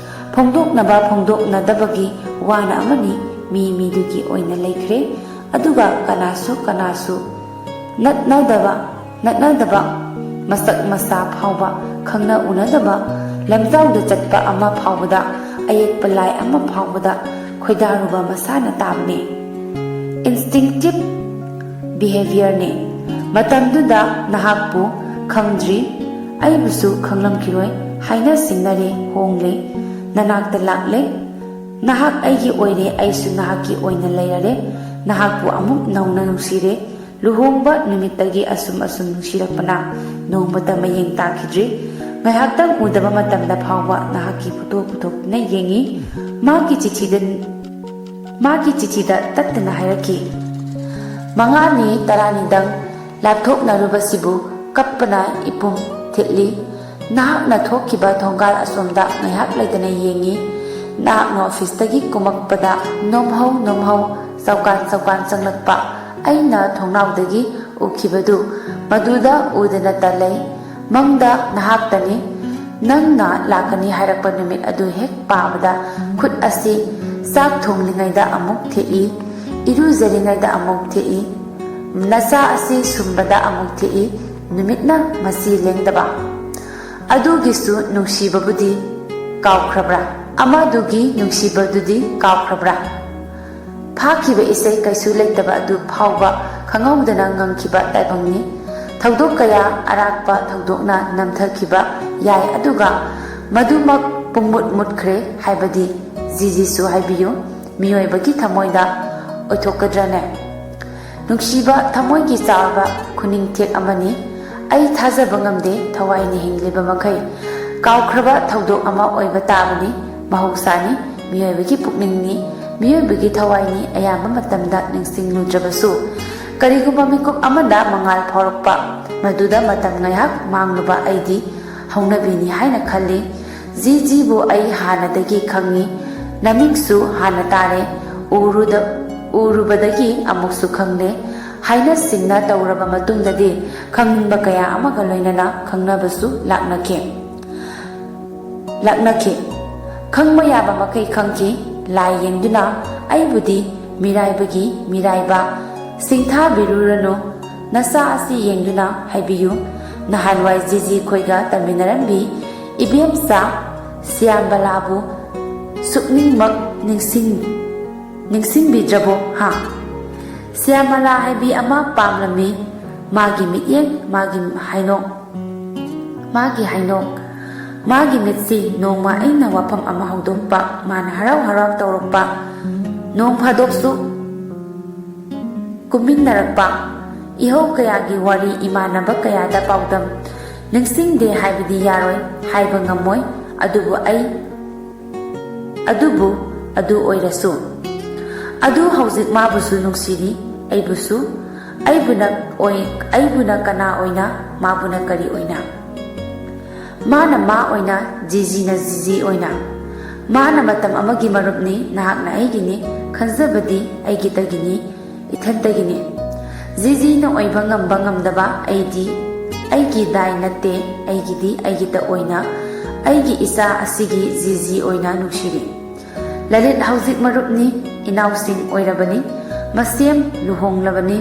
ꯐꯣꯡꯗꯣꯛꯅꯕ ꯐꯣꯡꯗꯣꯛꯅꯗꯕꯒꯤ ꯋꯥꯅ ꯑꯃꯅꯤ, ꯃꯤ ꯃꯤꯗꯨꯒꯤ ꯑꯣꯏꯅ ꯂꯩꯈ꯭ꯔꯦ꯫ ꯑꯗꯨꯒ ꯀꯅꯥꯁꯨ ꯀꯅꯥꯁꯨ ꯅꯠꯅꯗꯕ, ꯅꯠꯅꯗꯕ, ꯃꯁꯛ ꯃꯁꯥ ꯐꯥꯎꯕ ꯈꯪꯅ ꯎꯅꯗꯕ, ꯂꯝꯖꯥꯎꯗ ꯆꯠꯄ ꯑꯃ ꯐꯥꯎꯕꯗ, ꯑꯌꯦꯛꯄ ꯂꯥꯏ ꯑꯃ ꯐꯥꯎꯕꯗ ꯈꯣꯏꯗꯥꯔꯨꯕ ꯃꯁꯥꯅ ꯇꯥꯕꯅꯤ꯫ Instinctive behaviorꯅꯤ꯫ ꯃꯇꯝꯗꯨꯗ ꯅꯍꯥꯛꯄꯨ ꯈꯪꯗ꯭ꯔꯤ, ꯑꯩꯕꯨꯁꯨ ꯈꯪꯂꯝꯈꯤꯔꯣꯏ ꯍꯥꯏꯅ ꯆꯤꯡꯅꯔꯦ, ꯍꯣꯡꯂꯦ, ꯅꯅꯥꯛꯇ ꯂꯥꯛꯂꯦ꯫ ꯅꯍꯥꯛ ꯑꯩꯒꯤ ꯑꯣꯏꯔꯦ, ꯑꯩꯁꯨ ꯅꯍꯥꯛꯀꯤ ꯑꯣꯏꯅ ꯂꯩꯔꯔꯦ꯫ ꯅꯍꯥꯛꯄꯨ ꯑꯃꯨꯛ ꯅꯧꯅ ꯅꯨꯡꯁꯤꯔꯦ꯫ ꯂꯨꯍꯣꯡꯕ ꯅꯨꯃꯤꯠꯇꯒꯤ ꯑꯁꯨꯝ ꯑꯁꯨꯝ ꯅꯨꯡꯁꯤꯔꯛꯄꯅ ꯅꯣꯡꯃꯇ ꯃꯌꯦꯡ ꯇꯥꯈꯤꯗ꯭ꯔꯤ꯫ ꯉꯥꯏꯍꯥꯛꯇꯪ ꯎꯗꯕ ꯃꯇꯝꯗ ꯐꯥꯎꯕ ꯅꯍꯥꯛꯀꯤ ꯐꯣꯇꯣ ꯄꯨꯊꯣꯛꯇꯨꯅ ꯌꯦꯡꯉꯤ꯫ ꯃꯥꯒꯤ ꯆꯤꯊꯤꯗ, ꯃꯥꯒꯤ ꯆꯤꯊꯤꯗ ꯇꯠꯇꯅ ꯍꯥꯏꯔꯛꯈꯤ, "ꯃꯉꯥꯅꯤ ꯇꯔꯥꯅꯤꯗꯪ ꯂꯥꯞꯊꯣꯛꯅꯔꯨꯕꯁꯤꯕꯨ ꯀꯞꯄꯅ ꯏꯄꯨꯝ ꯊꯤꯠꯂꯤ꯫ ꯅꯍꯥꯛꯅ ꯊꯣꯛꯈꯤꯕ ꯊꯣꯡꯒꯥꯜ ꯑꯁꯣꯝꯗ ꯉꯥꯏꯍꯥꯛ ꯂꯩꯇꯅ ꯌꯦꯡꯉꯤ꯫ ꯅꯍꯥꯛꯅ ꯑꯣꯐꯤꯁꯇꯒꯤ ꯀꯨꯝꯃꯛꯄꯗ ꯅꯣꯝꯍꯧ ꯅꯣꯝꯍꯧ, ꯆꯧꯀꯥꯟ ꯆꯧꯀꯥꯟ ꯆꯪꯂꯛꯄ ꯑꯩꯅ ꯊꯣꯡꯅꯥꯎꯗꯒꯤ ꯎꯈꯤꯕꯗꯨ ꯃꯗꯨꯗ ꯎꯗꯅꯇ ꯂꯩ꯫ ꯃꯪꯗ ꯅꯍꯥꯛꯇꯅꯤ꯫ ꯅꯪꯅ ꯂꯥꯛꯀꯅꯤ ꯍꯥꯏꯔꯛꯄ ꯅꯨꯃꯤꯠ ꯑꯗꯨ ꯍꯦꯛ ꯄꯥꯕꯗ ꯈꯨꯠ ꯑꯁꯤ ꯆꯥꯛ ꯊꯣꯡꯂꯤꯉꯩꯗ ꯑꯃꯨꯛ ꯊꯦꯛꯏ, ꯏꯔꯨꯖꯔꯤꯉꯩꯗ ꯑꯃꯨꯛ ꯊꯦꯛꯏ, ꯅꯆꯥ ꯑꯁꯤ ꯁꯨꯝꯕꯗ ꯑꯃꯨꯛ ꯊꯦꯛꯏ, ꯅꯨꯃꯤꯠꯅ ꯃꯁꯤ ꯂꯦꯡꯗꯕ꯫ ꯑꯗꯨꯒꯤꯁꯨ ꯅꯨꯡꯁꯤꯕꯕꯨꯗꯤ ꯀꯥꯎꯈ꯭ꯔꯕ꯭ꯔꯥ? ꯑꯃꯗꯨꯒꯤ ꯅꯨꯡꯁꯤꯕꯗꯨꯗꯤ ꯀꯥꯎꯈ꯭ꯔꯕ꯭ꯔꯥ?" ꯐꯥꯈꯤꯕ ꯏꯁꯩ ꯀꯩꯁꯨ ꯂꯩꯇꯕ ꯑꯗꯨ ꯐꯥꯎꯕ ꯈꯪꯍꯧꯗꯅ ꯉꯪꯈꯤꯕ ꯇꯥꯏꯕꯪꯅꯤ꯫ ꯊꯧꯗꯣꯛ ꯀꯌꯥ ꯑꯔꯥꯛꯄ ꯊꯧꯗꯣꯛꯅ ꯅꯝꯊꯈꯤꯕ ꯌꯥꯏ, ꯑꯗꯨꯒ ꯃꯗꯨꯃꯛ ꯄꯨꯡꯃꯨꯠ ꯃꯨꯠꯈ꯭ꯔꯦ ꯍꯥꯏꯕꯗꯤ ꯖꯤꯖꯤꯁꯨ ꯍꯥꯏꯕꯤꯌꯨ, ꯃꯤꯑꯣꯏꯕꯒꯤ ꯊꯃꯣꯏꯗ ꯑꯣꯏꯊꯣꯛꯀꯗ꯭ꯔꯅꯦ? ꯅꯨꯡꯁꯤꯕ ꯊꯃꯣꯏꯒꯤ ꯆꯥꯎꯔꯕ ꯈꯨꯅꯤꯡꯊꯦꯛ ꯑꯃꯅꯤ꯫ ꯑꯩ ꯊꯥꯖꯕ ꯉꯝꯗꯦ, ꯊꯋꯥꯏꯅ ꯍꯤꯡꯂꯤꯕ ꯃꯈꯩ ꯀꯥꯎꯈ꯭ꯔꯕ ꯊꯧꯗꯣꯛ ꯑꯃ ꯑꯣꯏꯕ ꯇꯥꯕꯅꯤ꯫ ꯃꯍꯧꯁꯥꯅꯤ, ꯃꯤꯑꯣꯏꯕꯒꯤ ꯄꯨꯛꯅꯤꯡꯅꯤ, ꯃꯤꯑꯣꯏꯕꯒꯤ ꯊꯋꯥꯏꯅꯤ, ꯑꯌꯥꯝꯕ ꯃꯇꯝꯗ ꯅꯤꯡꯁꯤꯡꯂꯨꯗ꯭ꯔꯕꯁꯨ꯫ ꯀꯔꯤꯒꯨꯝꯕ ꯃꯤꯀꯨꯞ ꯑꯃꯗ ꯃꯉꯥꯜ ꯐꯥꯎꯔꯛꯄ, ꯃꯗꯨꯗ ꯃꯇꯝ ꯉꯥꯏꯍꯥꯛ ꯃꯥꯡꯂꯨꯕ ꯑꯩꯗꯤ ꯍꯧꯅꯕꯤꯅꯤ ꯍꯥꯏꯅ ꯈꯜꯂꯤ꯫ ꯖꯤꯖꯤꯕꯨ ꯑꯩ ꯍꯥꯟꯅꯗꯒꯤ ꯈꯪꯏ, ꯅꯃꯤꯡꯁꯨ ꯍꯥꯟꯅ ꯇꯥꯔꯦ, ꯎꯔꯨꯗ-, ꯎꯔꯨꯕꯗꯒꯤ ꯑꯃꯨꯛꯁꯨ ꯈꯪꯂꯦ꯫ ꯍꯥꯏꯅ ꯁꯤꯡꯅ ꯇꯧꯔꯕ ꯃꯇꯨꯡꯗꯗꯤ ꯈꯪꯅꯤꯡꯕ ꯀꯌꯥ ꯑꯃꯒ ꯂꯣꯏꯅꯅ ꯈꯪꯅꯕꯁꯨ ꯂꯥꯛꯅꯈꯤ꯫ ꯂꯥꯛꯅꯈꯤ꯫ ꯈꯪꯕ ꯌꯥꯕ ꯃꯈꯩ ꯈꯪꯈꯤ꯫ ꯂꯥꯏ ꯌꯦꯡꯗꯨꯅ ꯑꯩꯕꯨꯗꯤ ꯃꯤꯔꯥꯏꯕꯒꯤ ꯃꯤꯔꯥꯏꯕ ꯁꯤꯡꯊꯥꯕꯤꯔꯨꯔꯅꯨ꯫ ꯅꯆꯥ ꯑꯁꯤ ꯌꯦꯡꯗꯨꯅ ꯍꯥꯏꯕꯤꯌꯨ꯫ ꯅꯍꯥꯟꯋꯥꯏ ꯖꯤꯖꯤ ꯈꯣꯏꯒ ꯇꯝꯃꯤꯟꯅꯔꯝꯕꯤ ꯏꯕꯦꯝꯆꯥ ꯁ꯭ꯌꯥꯝꯕꯂꯥꯕꯨ ꯁꯨꯛꯅꯤꯡꯃꯛ ꯅꯤꯡꯁꯤꯡ-, ꯅꯤꯡꯁꯤꯡꯕꯤꯗ꯭ꯔꯕꯣ, ꯍꯥ? ꯁ꯭ꯌꯥꯃꯂꯥ ꯍꯥꯏꯕꯤ ꯑꯃ ꯄꯥꯝꯂꯝꯃꯤ꯫ ꯃꯥꯒꯤ ꯃꯤꯠꯌꯦꯡ, ꯃꯥꯒꯤ ꯍꯥꯏꯅꯣꯛ, ꯃꯥꯒꯤ ꯍꯥꯏꯅꯣꯛ, ꯃꯥꯒꯤ ꯃꯤꯠꯁꯤ ꯅꯣꯡꯃ ꯑꯩꯅ ꯋꯥꯐꯝ ꯑꯃ ꯍꯧꯗꯣꯛꯄ, ꯃꯥꯅ ꯍꯔꯥꯎ ꯍꯔꯥꯎ ꯇꯧꯔꯛꯄ, ꯅꯣꯡ ꯐꯥꯗꯣꯛꯁꯨ ꯀꯨꯝꯃꯤꯟꯅꯔꯛꯄ, ꯏꯍꯧ ꯀꯌꯥꯒꯤ ꯋꯥꯔꯤ ꯏꯃꯥꯟꯅꯕ ꯀꯌꯥꯗ ꯄꯥꯎꯗꯝ꯫ ꯅꯤꯡꯁꯤꯡꯗꯦ ꯍꯥꯏꯕꯗꯤ ꯌꯥꯔꯣꯏ, ꯍꯥꯏꯕ ꯉꯝꯃꯣꯏ, ꯑꯗꯨꯕꯨ ꯑꯩ ꯑꯗꯨꯕꯨ ꯑꯗꯨ ꯑꯣꯏꯔꯁꯨ, ꯑꯗꯨ ꯍꯧꯖꯤꯛ ꯃꯥꯕꯨꯁꯨ ꯅꯨꯡꯁꯤꯔꯤ, ꯑꯩꯕꯨꯁꯨ꯫ ꯑꯩꯕꯨꯅ ꯑꯣꯏ-, ꯑꯩꯕꯨꯅ ꯀꯅꯥ ꯑꯣꯏꯅ, ꯃꯥꯕꯨꯅ ꯀꯔꯤ ꯑꯣꯏꯅ? ꯃꯥꯅ ꯃꯥ ꯑꯣꯏꯅ, ꯖꯤꯖꯤꯅ ꯖꯤꯖꯤ ꯑꯣꯏꯅ꯫ ꯃꯥꯅ ꯃꯇꯝ ꯑꯃꯒꯤ ꯃꯔꯨꯞꯅꯤ, ꯅꯍꯥꯛꯅ ꯑꯩꯒꯤꯅꯤ, ꯈꯟꯖꯕꯗꯤ ꯑꯩꯒꯤꯗꯒꯤꯅꯤ, ꯏꯊꯟꯇꯒꯤꯅꯤ꯫ ꯖꯤꯖꯤꯅ ꯑꯣꯏꯕ ꯉꯝꯕ ꯉꯝꯗꯕ ꯑꯩꯗꯤ ꯑꯩꯒꯤ ꯗꯥꯏ ꯅꯠꯇꯦ, ꯑꯩꯒꯤꯗꯤ ꯑꯩꯒꯤꯇ ꯑꯣꯏꯅ, ꯑꯩꯒꯤ ꯏꯆꯥ ꯑꯁꯤꯒꯤ ꯖꯤꯖꯤ ꯑꯣꯏꯅ ꯅꯨꯡꯁꯤꯔꯤ꯫ ꯂꯂꯤꯠ ꯍꯧꯖꯤꯛ ꯃꯔꯨꯞꯅꯤ, ꯏꯅꯥꯎꯁꯤꯡ ꯑꯣꯏꯔꯕꯅꯤ, ꯃꯁꯦꯝ ꯂꯨꯍꯣꯡꯂꯕꯅꯤ,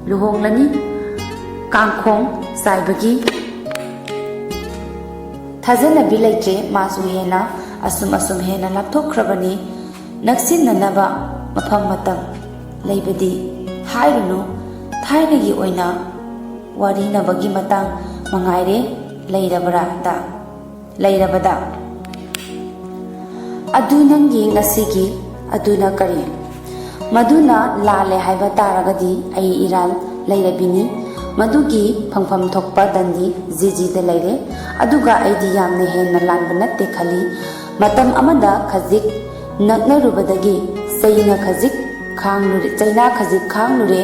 ꯂꯨꯍꯣꯡꯂꯅꯤ, ꯀꯥꯡꯈꯣꯡ ꯆꯥꯏꯕꯒꯤ ꯊꯥꯖꯅꯕꯤ ꯂꯩꯇ꯭ꯔꯦ, ꯃꯥꯁꯨ ꯍꯦꯟꯅ ꯑꯁꯨꯝ ꯑꯁꯨꯝ ꯍꯦꯟꯅ ꯂꯥꯞꯊꯣꯛꯈ꯭ꯔꯕꯅꯤ꯫ ꯅꯛꯁꯤꯟꯅꯅꯕ ꯃꯐꯝ ꯃꯇꯝ ꯂꯩꯕꯗꯤ ꯍꯥꯏꯔꯨꯅꯨ, ꯊꯥꯏꯅꯒꯤ ꯑꯣꯏꯅ ꯋꯥꯔꯤꯅꯕꯒꯤ ꯃꯇꯥꯡ ꯃꯉꯥꯏꯔꯦ ꯂꯩꯔꯕ꯭ꯔꯥꯗ, ꯂꯩꯔꯕꯗ꯫ ꯑꯗꯨ ꯅꯪꯒꯤ ꯉꯁꯤꯒꯤ ꯑꯗꯨꯅ ꯀꯔꯤ? ꯃꯗꯨꯅ ꯂꯥꯜꯂꯦ ꯍꯥꯏꯕ ꯇꯥꯔꯒꯗꯤ ꯑꯩ ꯏꯔꯥꯜ ꯂꯩꯔꯕꯤꯅꯤ꯫ ꯃꯗꯨꯒꯤ ꯐꯪꯐꯝ ꯊꯣꯛꯄ ꯗꯟꯗꯤ ꯖꯤꯖꯤꯗ ꯂꯩꯔꯦ꯫ ꯑꯗꯨꯒ ꯑꯩꯗꯤ ꯌꯥꯝꯅ ꯍꯦꯟꯅ ꯂꯥꯟꯕ ꯅꯠꯇꯦ ꯈꯜꯂꯤ꯫ ꯃꯇꯝ ꯑꯃꯗ ꯈꯖꯤꯛ ꯅꯛꯅꯔꯨꯕꯗꯒꯤ ꯆꯩꯅ ꯈꯖꯤꯛ ꯈꯥꯡꯂꯨꯔꯦ, ꯆꯩꯅꯥ ꯈꯖꯤꯛ ꯈꯥꯡꯂꯨꯔꯦ꯫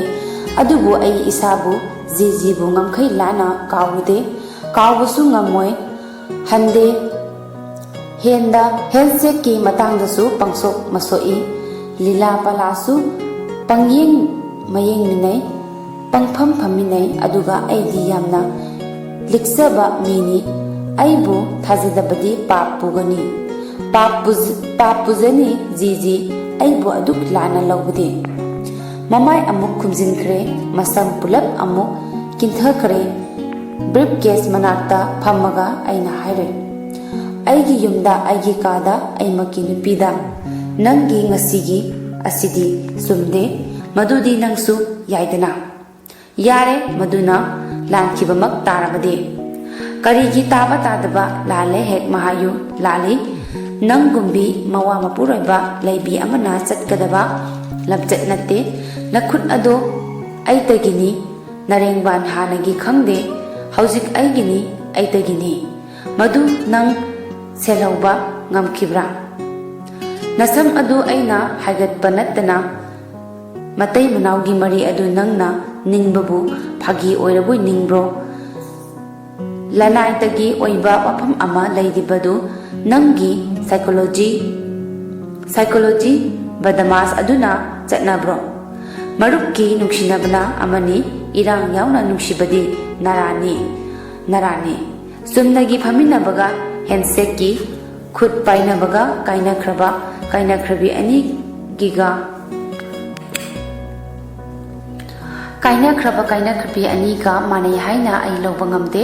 ꯑꯗꯨꯕꯨ ꯑꯩ ꯏꯁꯥꯕꯨ ꯖꯤꯖꯤꯕꯨ ꯉꯝꯈꯩ ꯂꯥꯟꯅ ꯀꯥꯎꯔꯨꯗꯦ, ꯀꯥꯎꯕꯁꯨ ꯉꯝꯃꯣꯏ꯫ ꯍꯟꯗꯦ ꯍꯦꯟꯗ ꯍꯦꯟꯁꯦꯛꯀꯤ ꯃꯇꯥꯡꯗꯁꯨ ꯄꯪꯁꯣꯛ ꯃꯁꯣꯛꯏ꯫ ꯂꯤꯂꯥ ꯄꯂꯥꯁꯨ ꯄꯪꯌꯦꯡ ꯃꯌꯦꯡꯃꯤꯟꯅꯩ, ꯄꯪꯐꯝ ꯐꯝꯃꯤꯟꯅꯩ꯫ ꯑꯗꯨꯒ ꯑꯩꯗꯤ ꯌꯥꯝꯅ ꯂꯤꯛꯆꯕ ꯃꯤꯅꯤ꯫ ꯑꯩꯕꯨ ꯊꯥꯖꯗꯕꯗꯤ ꯄꯥꯞ ꯄꯨꯒꯅꯤ꯫ ꯄꯥꯞ ꯄꯨꯖ-, ꯄꯥꯞ ꯄꯨꯖꯅꯤ ꯖꯤꯖꯤ, ꯑꯩꯕꯨ ꯑꯗꯨꯛ ꯂꯥꯟꯅ ꯂꯧꯕꯗꯤ꯫ ꯃꯃꯥꯏ ꯑꯃꯨꯛ ꯈꯨꯝꯖꯤꯟꯈ꯭ꯔꯦ, ꯃꯁꯝ ꯄꯨꯂꯞ ꯑꯃꯨꯛ ꯀꯤꯟꯊꯈ꯭ꯔꯦ꯫ ꯕ꯭ꯔꯤꯐ ꯀꯦꯁ ꯃꯅꯥꯛꯇ ꯐꯝꯃꯒ ꯑꯩꯅ ꯍꯥꯏꯔꯦ, "ꯑꯩꯒꯤ ꯌꯨꯝꯗ, ꯑꯩꯒꯤ ꯀꯥꯗ, ꯑꯩꯃꯛꯀꯤ ꯅꯨꯄꯤꯗ ꯅꯪꯒꯤ ꯉꯁꯤꯒꯤ ꯑꯁꯤꯗꯤ ꯆꯨꯝꯗꯦ꯫ ꯃꯗꯨꯗꯤ ꯅꯪꯁꯨ ꯌꯥꯏꯗꯅ?" "ꯌꯥꯔꯦ, ꯃꯗꯨꯅ ꯂꯥꯟꯈꯤꯕꯃꯛ ꯇꯥꯔꯕꯗꯤ?" "ꯀꯔꯤꯒꯤ ꯇꯥꯕ ꯇꯥꯗꯕ? ꯂꯥꯜꯂꯦ ꯍꯦꯛ ꯃꯍꯥꯌꯨ, ꯂꯥꯜꯂꯤ꯫ ꯅꯪꯒꯨꯝꯕꯤ ꯃꯋꯥ ꯃꯄꯨꯔꯣꯏꯕ ꯂꯩꯕꯤ ꯑꯃꯅ ꯆꯠꯀꯗꯕ ꯂꯝꯆꯠ ꯅꯠꯇꯦ꯫ ꯅꯈꯨꯠ ꯑꯗꯣ ꯑꯩꯇꯒꯤꯅꯤ, ꯅꯔꯦꯡꯕꯥꯟ ꯍꯥꯟꯅꯒꯤ ꯈꯪꯗꯦ, ꯍꯧꯖꯤꯛ ꯑꯩꯒꯤꯅꯤ, ꯑꯩꯇꯒꯤꯅꯤ꯫ ꯃꯗꯨ ꯅꯪ ꯁꯦꯜꯍꯧꯕ ꯉꯝꯈꯤꯕ꯭ꯔꯥ? ꯅꯁꯝ ꯑꯗꯨ ꯑꯩꯅ ꯍꯥꯏꯒꯠꯄ ꯅꯠꯇꯅ ꯃꯇꯩ ꯃꯅꯥꯎꯒꯤ ꯃꯔꯤ ꯑꯗꯨ ꯅꯪꯅ ꯅꯤꯡꯕꯕꯨ ꯐꯥꯒꯤ ꯑꯣꯏꯔꯕꯣꯏ ꯅꯤꯡꯕ꯭ꯔꯣ? ꯂꯅꯥꯏꯇꯒꯤ ꯑꯣꯏꯕ ꯋꯥꯐꯝ ꯑꯃ ꯂꯩꯔꯤꯕꯗꯨ ꯅꯪꯒꯤ psychology, psychology ꯕꯗꯃꯥꯁ ꯑꯗꯨꯅ ꯆꯠꯅꯕ꯭ꯔꯣ? ꯃꯔꯨꯞꯀꯤ ꯅꯨꯡꯁꯤꯅꯕꯅ ꯑꯃꯅꯤ, ꯏꯔꯥꯡ ꯌꯥꯎꯅ ꯅꯨꯡꯁꯤꯕꯗꯤ ꯅꯔꯥꯅꯤ, ꯅꯔꯥꯅꯤ꯫ ꯆꯨꯝꯅꯒꯤ ꯐꯝꯃꯤꯟꯅꯕꯒ ꯍꯦꯟꯁꯦꯛꯀꯤ ꯈꯨꯠ ꯄꯥꯏꯅꯕꯒ ꯀꯥꯏꯅꯈ꯭ꯔꯕ ꯀꯥꯏꯅꯈ꯭ꯔꯕꯤ ꯑꯅꯤꯒꯤꯒ, ꯀꯥꯏꯅꯈ꯭ꯔꯕ ꯀꯥꯏꯅꯈ꯭ꯔꯕꯤ ꯑꯅꯤꯒ ꯃꯥꯟꯅꯩ ꯍꯥꯏꯅ ꯑꯩ ꯂꯧꯕ ꯉꯝꯗꯦ꯫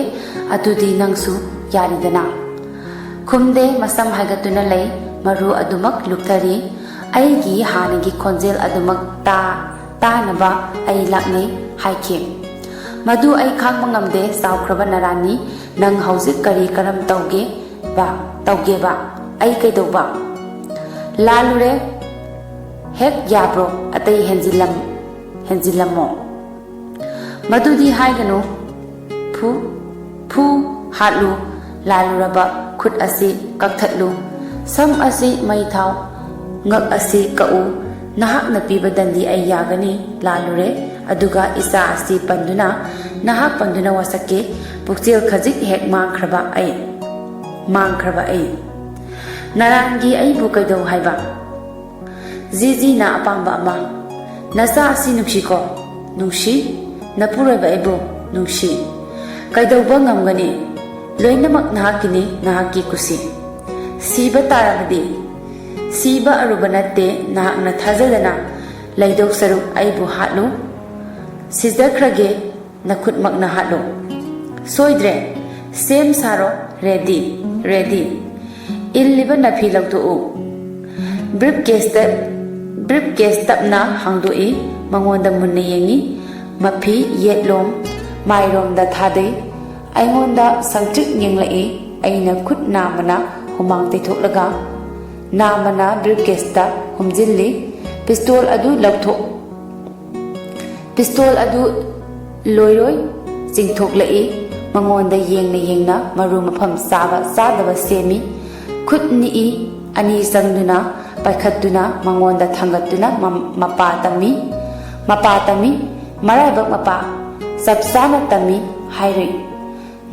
ꯑꯗꯨꯗꯤ ꯅꯪꯁꯨ ꯌꯥꯔꯤꯗꯅ?" ꯈꯨꯝꯗꯦ, ꯃꯁꯝ ꯍꯥꯏꯒꯠꯇꯨꯅ ꯂꯩ, ꯃꯔꯨ ꯑꯗꯨꯃꯛ ꯂꯨꯞꯊꯔꯤ꯫ ꯑꯩꯒꯤ ꯍꯥꯟꯅꯒꯤ ꯈꯣꯟꯖꯦꯜ ꯑꯗꯨꯃꯛ ꯇꯥ-, ꯇꯥꯅꯕ ꯑꯩ ꯂꯥꯛꯅꯩ ꯍꯥꯏꯈꯤ꯫ "ꯃꯗꯨ ꯑꯩ ꯈꯥꯡꯕ ꯉꯝꯗꯦ, ꯆꯥꯎꯈ꯭ꯔꯕ ꯅꯔꯥꯟꯅꯤ꯫ ꯅꯪ ꯍꯧꯖꯤꯛ ꯀꯔꯤ ꯀꯔꯝ ꯇꯧꯒꯦꯕ, ꯇꯧꯒꯦꯕ? ꯑꯩ ꯀꯩꯗꯧꯕ?" "ꯂꯥꯜꯂꯨꯔꯦ, ꯍꯦꯛ ꯌꯥꯕ꯭ꯔꯣ? ꯑꯇꯩ ꯍꯦꯟꯖꯤꯜꯂꯝ-, ꯍꯦꯟꯖꯤꯜꯂꯝꯃꯣ?" "ꯃꯗꯨꯗꯤ ꯍꯥꯏꯒꯅꯨ꯫ ꯐꯨ, ꯐꯨ ꯍꯥꯠꯂꯨ, ꯂꯥꯜꯂꯨꯔꯕ ꯈꯨꯠ ꯑꯁꯤ ꯀꯛꯊꯠꯂꯨ, ꯁꯝ ꯑꯁꯤ ꯃꯩ ꯊꯥꯎ, ꯉꯛ ꯑꯁꯤ ꯀꯛꯎ꯫ ꯅꯍꯥꯛꯅ ꯄꯤꯕ ꯗꯟꯗꯤ ꯑꯩ ꯌꯥꯒꯅꯤ꯫ ꯂꯥꯜꯂꯨꯔꯦ, ꯑꯗꯨꯒ ꯏꯆꯥ ꯑꯁꯤ ꯄꯟꯗꯨꯅ, ꯅꯍꯥꯛ ꯄꯟꯗꯨꯅ ꯋꯥꯁꯛꯀꯦ, ꯄꯨꯛꯆꯦꯜ ꯈꯖꯤꯛ ꯍꯦꯛ ꯃꯥꯡꯈ꯭ꯔꯕ ꯑꯩ, ꯃꯥꯡꯈ꯭ꯔꯕ ꯑꯩ꯫ ꯅꯔꯥꯟꯒꯤ ꯑꯩꯕꯨ ꯀꯩꯗꯧ ꯍꯥꯏꯕ?" ꯖꯤꯖꯤꯅ ꯑꯄꯥꯝꯕ ꯑꯃ꯫ "ꯅꯆꯥ ꯑꯁꯤ ꯅꯨꯡꯁꯤꯀꯣ?" "ꯅꯨꯡꯁꯤ꯫ ꯅꯄꯨꯔꯣꯏꯕ ꯑꯩꯕꯨ ꯅꯨꯡꯁꯤ꯫" "ꯀꯩꯗꯧꯕ ꯉꯝꯒꯅꯤ? ꯂꯣꯏꯅꯃꯛ ꯅꯍꯥꯛꯀꯤꯅꯤ, ꯅꯍꯥꯛꯀꯤ ꯀꯨꯁꯤ꯫" "ꯁꯤꯕ ꯇꯥꯔꯕꯗꯤ?" "ꯁꯤꯕ ꯑꯔꯨꯕ ꯅꯠꯇꯦ, ꯅꯍꯥꯛꯅ ꯊꯥꯖꯗꯅ ꯂꯩꯗꯧ ꯁꯔꯨꯛ ꯑꯩꯕꯨ ꯍꯥꯠꯂꯨ꯫ ꯁꯤꯖꯈ꯭ꯔꯒꯦ, ꯅꯈꯨꯠꯃꯛꯅ ꯍꯥꯠꯂꯨ꯫" "ꯁꯣꯏꯗ꯭ꯔꯦ, ꯁꯦꯝ ꯁꯥꯔꯣ, ꯔꯦꯗꯤ, ꯔꯦꯗꯤ꯫ ꯏꯜꯂꯤꯕ ꯅꯐꯤ ꯂꯧꯊꯣꯛꯎ꯫" ꯕ꯭ꯔꯤꯐ ꯀꯦꯁꯇ, ꯕ꯭ꯔꯤꯐ ꯀꯦꯁ ꯇꯞꯅ ꯍꯥꯡꯗꯣꯛꯏ, ꯃꯉꯣꯟꯗ ꯃꯨꯟꯅ ꯌꯦꯡꯏ꯫ ꯃꯐꯤ ꯌꯦꯠꯂꯣꯝ ꯃꯥꯏꯔꯣꯝꯗ ꯊꯥꯗꯩ꯫ ꯑꯩꯉꯣꯟꯗ ꯁꯪꯇ꯭ꯔꯤꯛ ꯌꯦꯡꯂꯛꯏ꯫ ꯑꯩꯅ ꯈꯨꯠ ꯅꯥꯝꯃꯅ ꯍꯨꯃꯥꯡ ꯇꯩꯊꯣꯛꯂꯒ ꯅꯥꯝꯃꯅ ꯕ꯭ꯔꯤꯐ ꯀꯦꯁꯇ ꯍꯨꯝꯖꯤꯜꯂꯤ꯫ ꯄꯤꯁꯇꯣꯜ ꯑꯗꯨ ꯂꯧꯊꯣꯛ-, ꯄꯤꯁꯇꯣꯜ ꯑꯗꯨ ꯂꯣꯏꯔꯣꯏ ꯆꯤꯡꯊꯣꯛꯂꯛꯏ꯫ ꯃꯉꯣꯟꯗ ꯌꯦꯡꯅ ꯌꯦꯡꯅ ꯃꯔꯨ ꯃꯐꯝ ꯆꯥꯕ ꯆꯥꯗꯕ ꯁꯦꯝꯃꯤ꯫ ꯈꯨꯠ ꯅꯤꯛꯏ꯫ ꯑꯅꯤ ꯆꯪꯗꯨꯅ ꯄꯥꯏꯈꯠꯇꯨꯅ ꯃꯉꯣꯟꯗ ꯊꯥꯡꯒꯠꯇꯨꯅ ꯃ-, ꯃꯄꯥ ꯇꯝꯃꯤ꯫ ꯃꯄꯥ ꯇꯝꯃꯤ꯫ ꯃꯔꯥꯏꯕꯛ ꯃꯄꯥ꯫ ꯆꯞ ꯆꯥꯅ ꯇꯝꯃꯤ ꯍꯥꯏꯔꯨꯏ꯫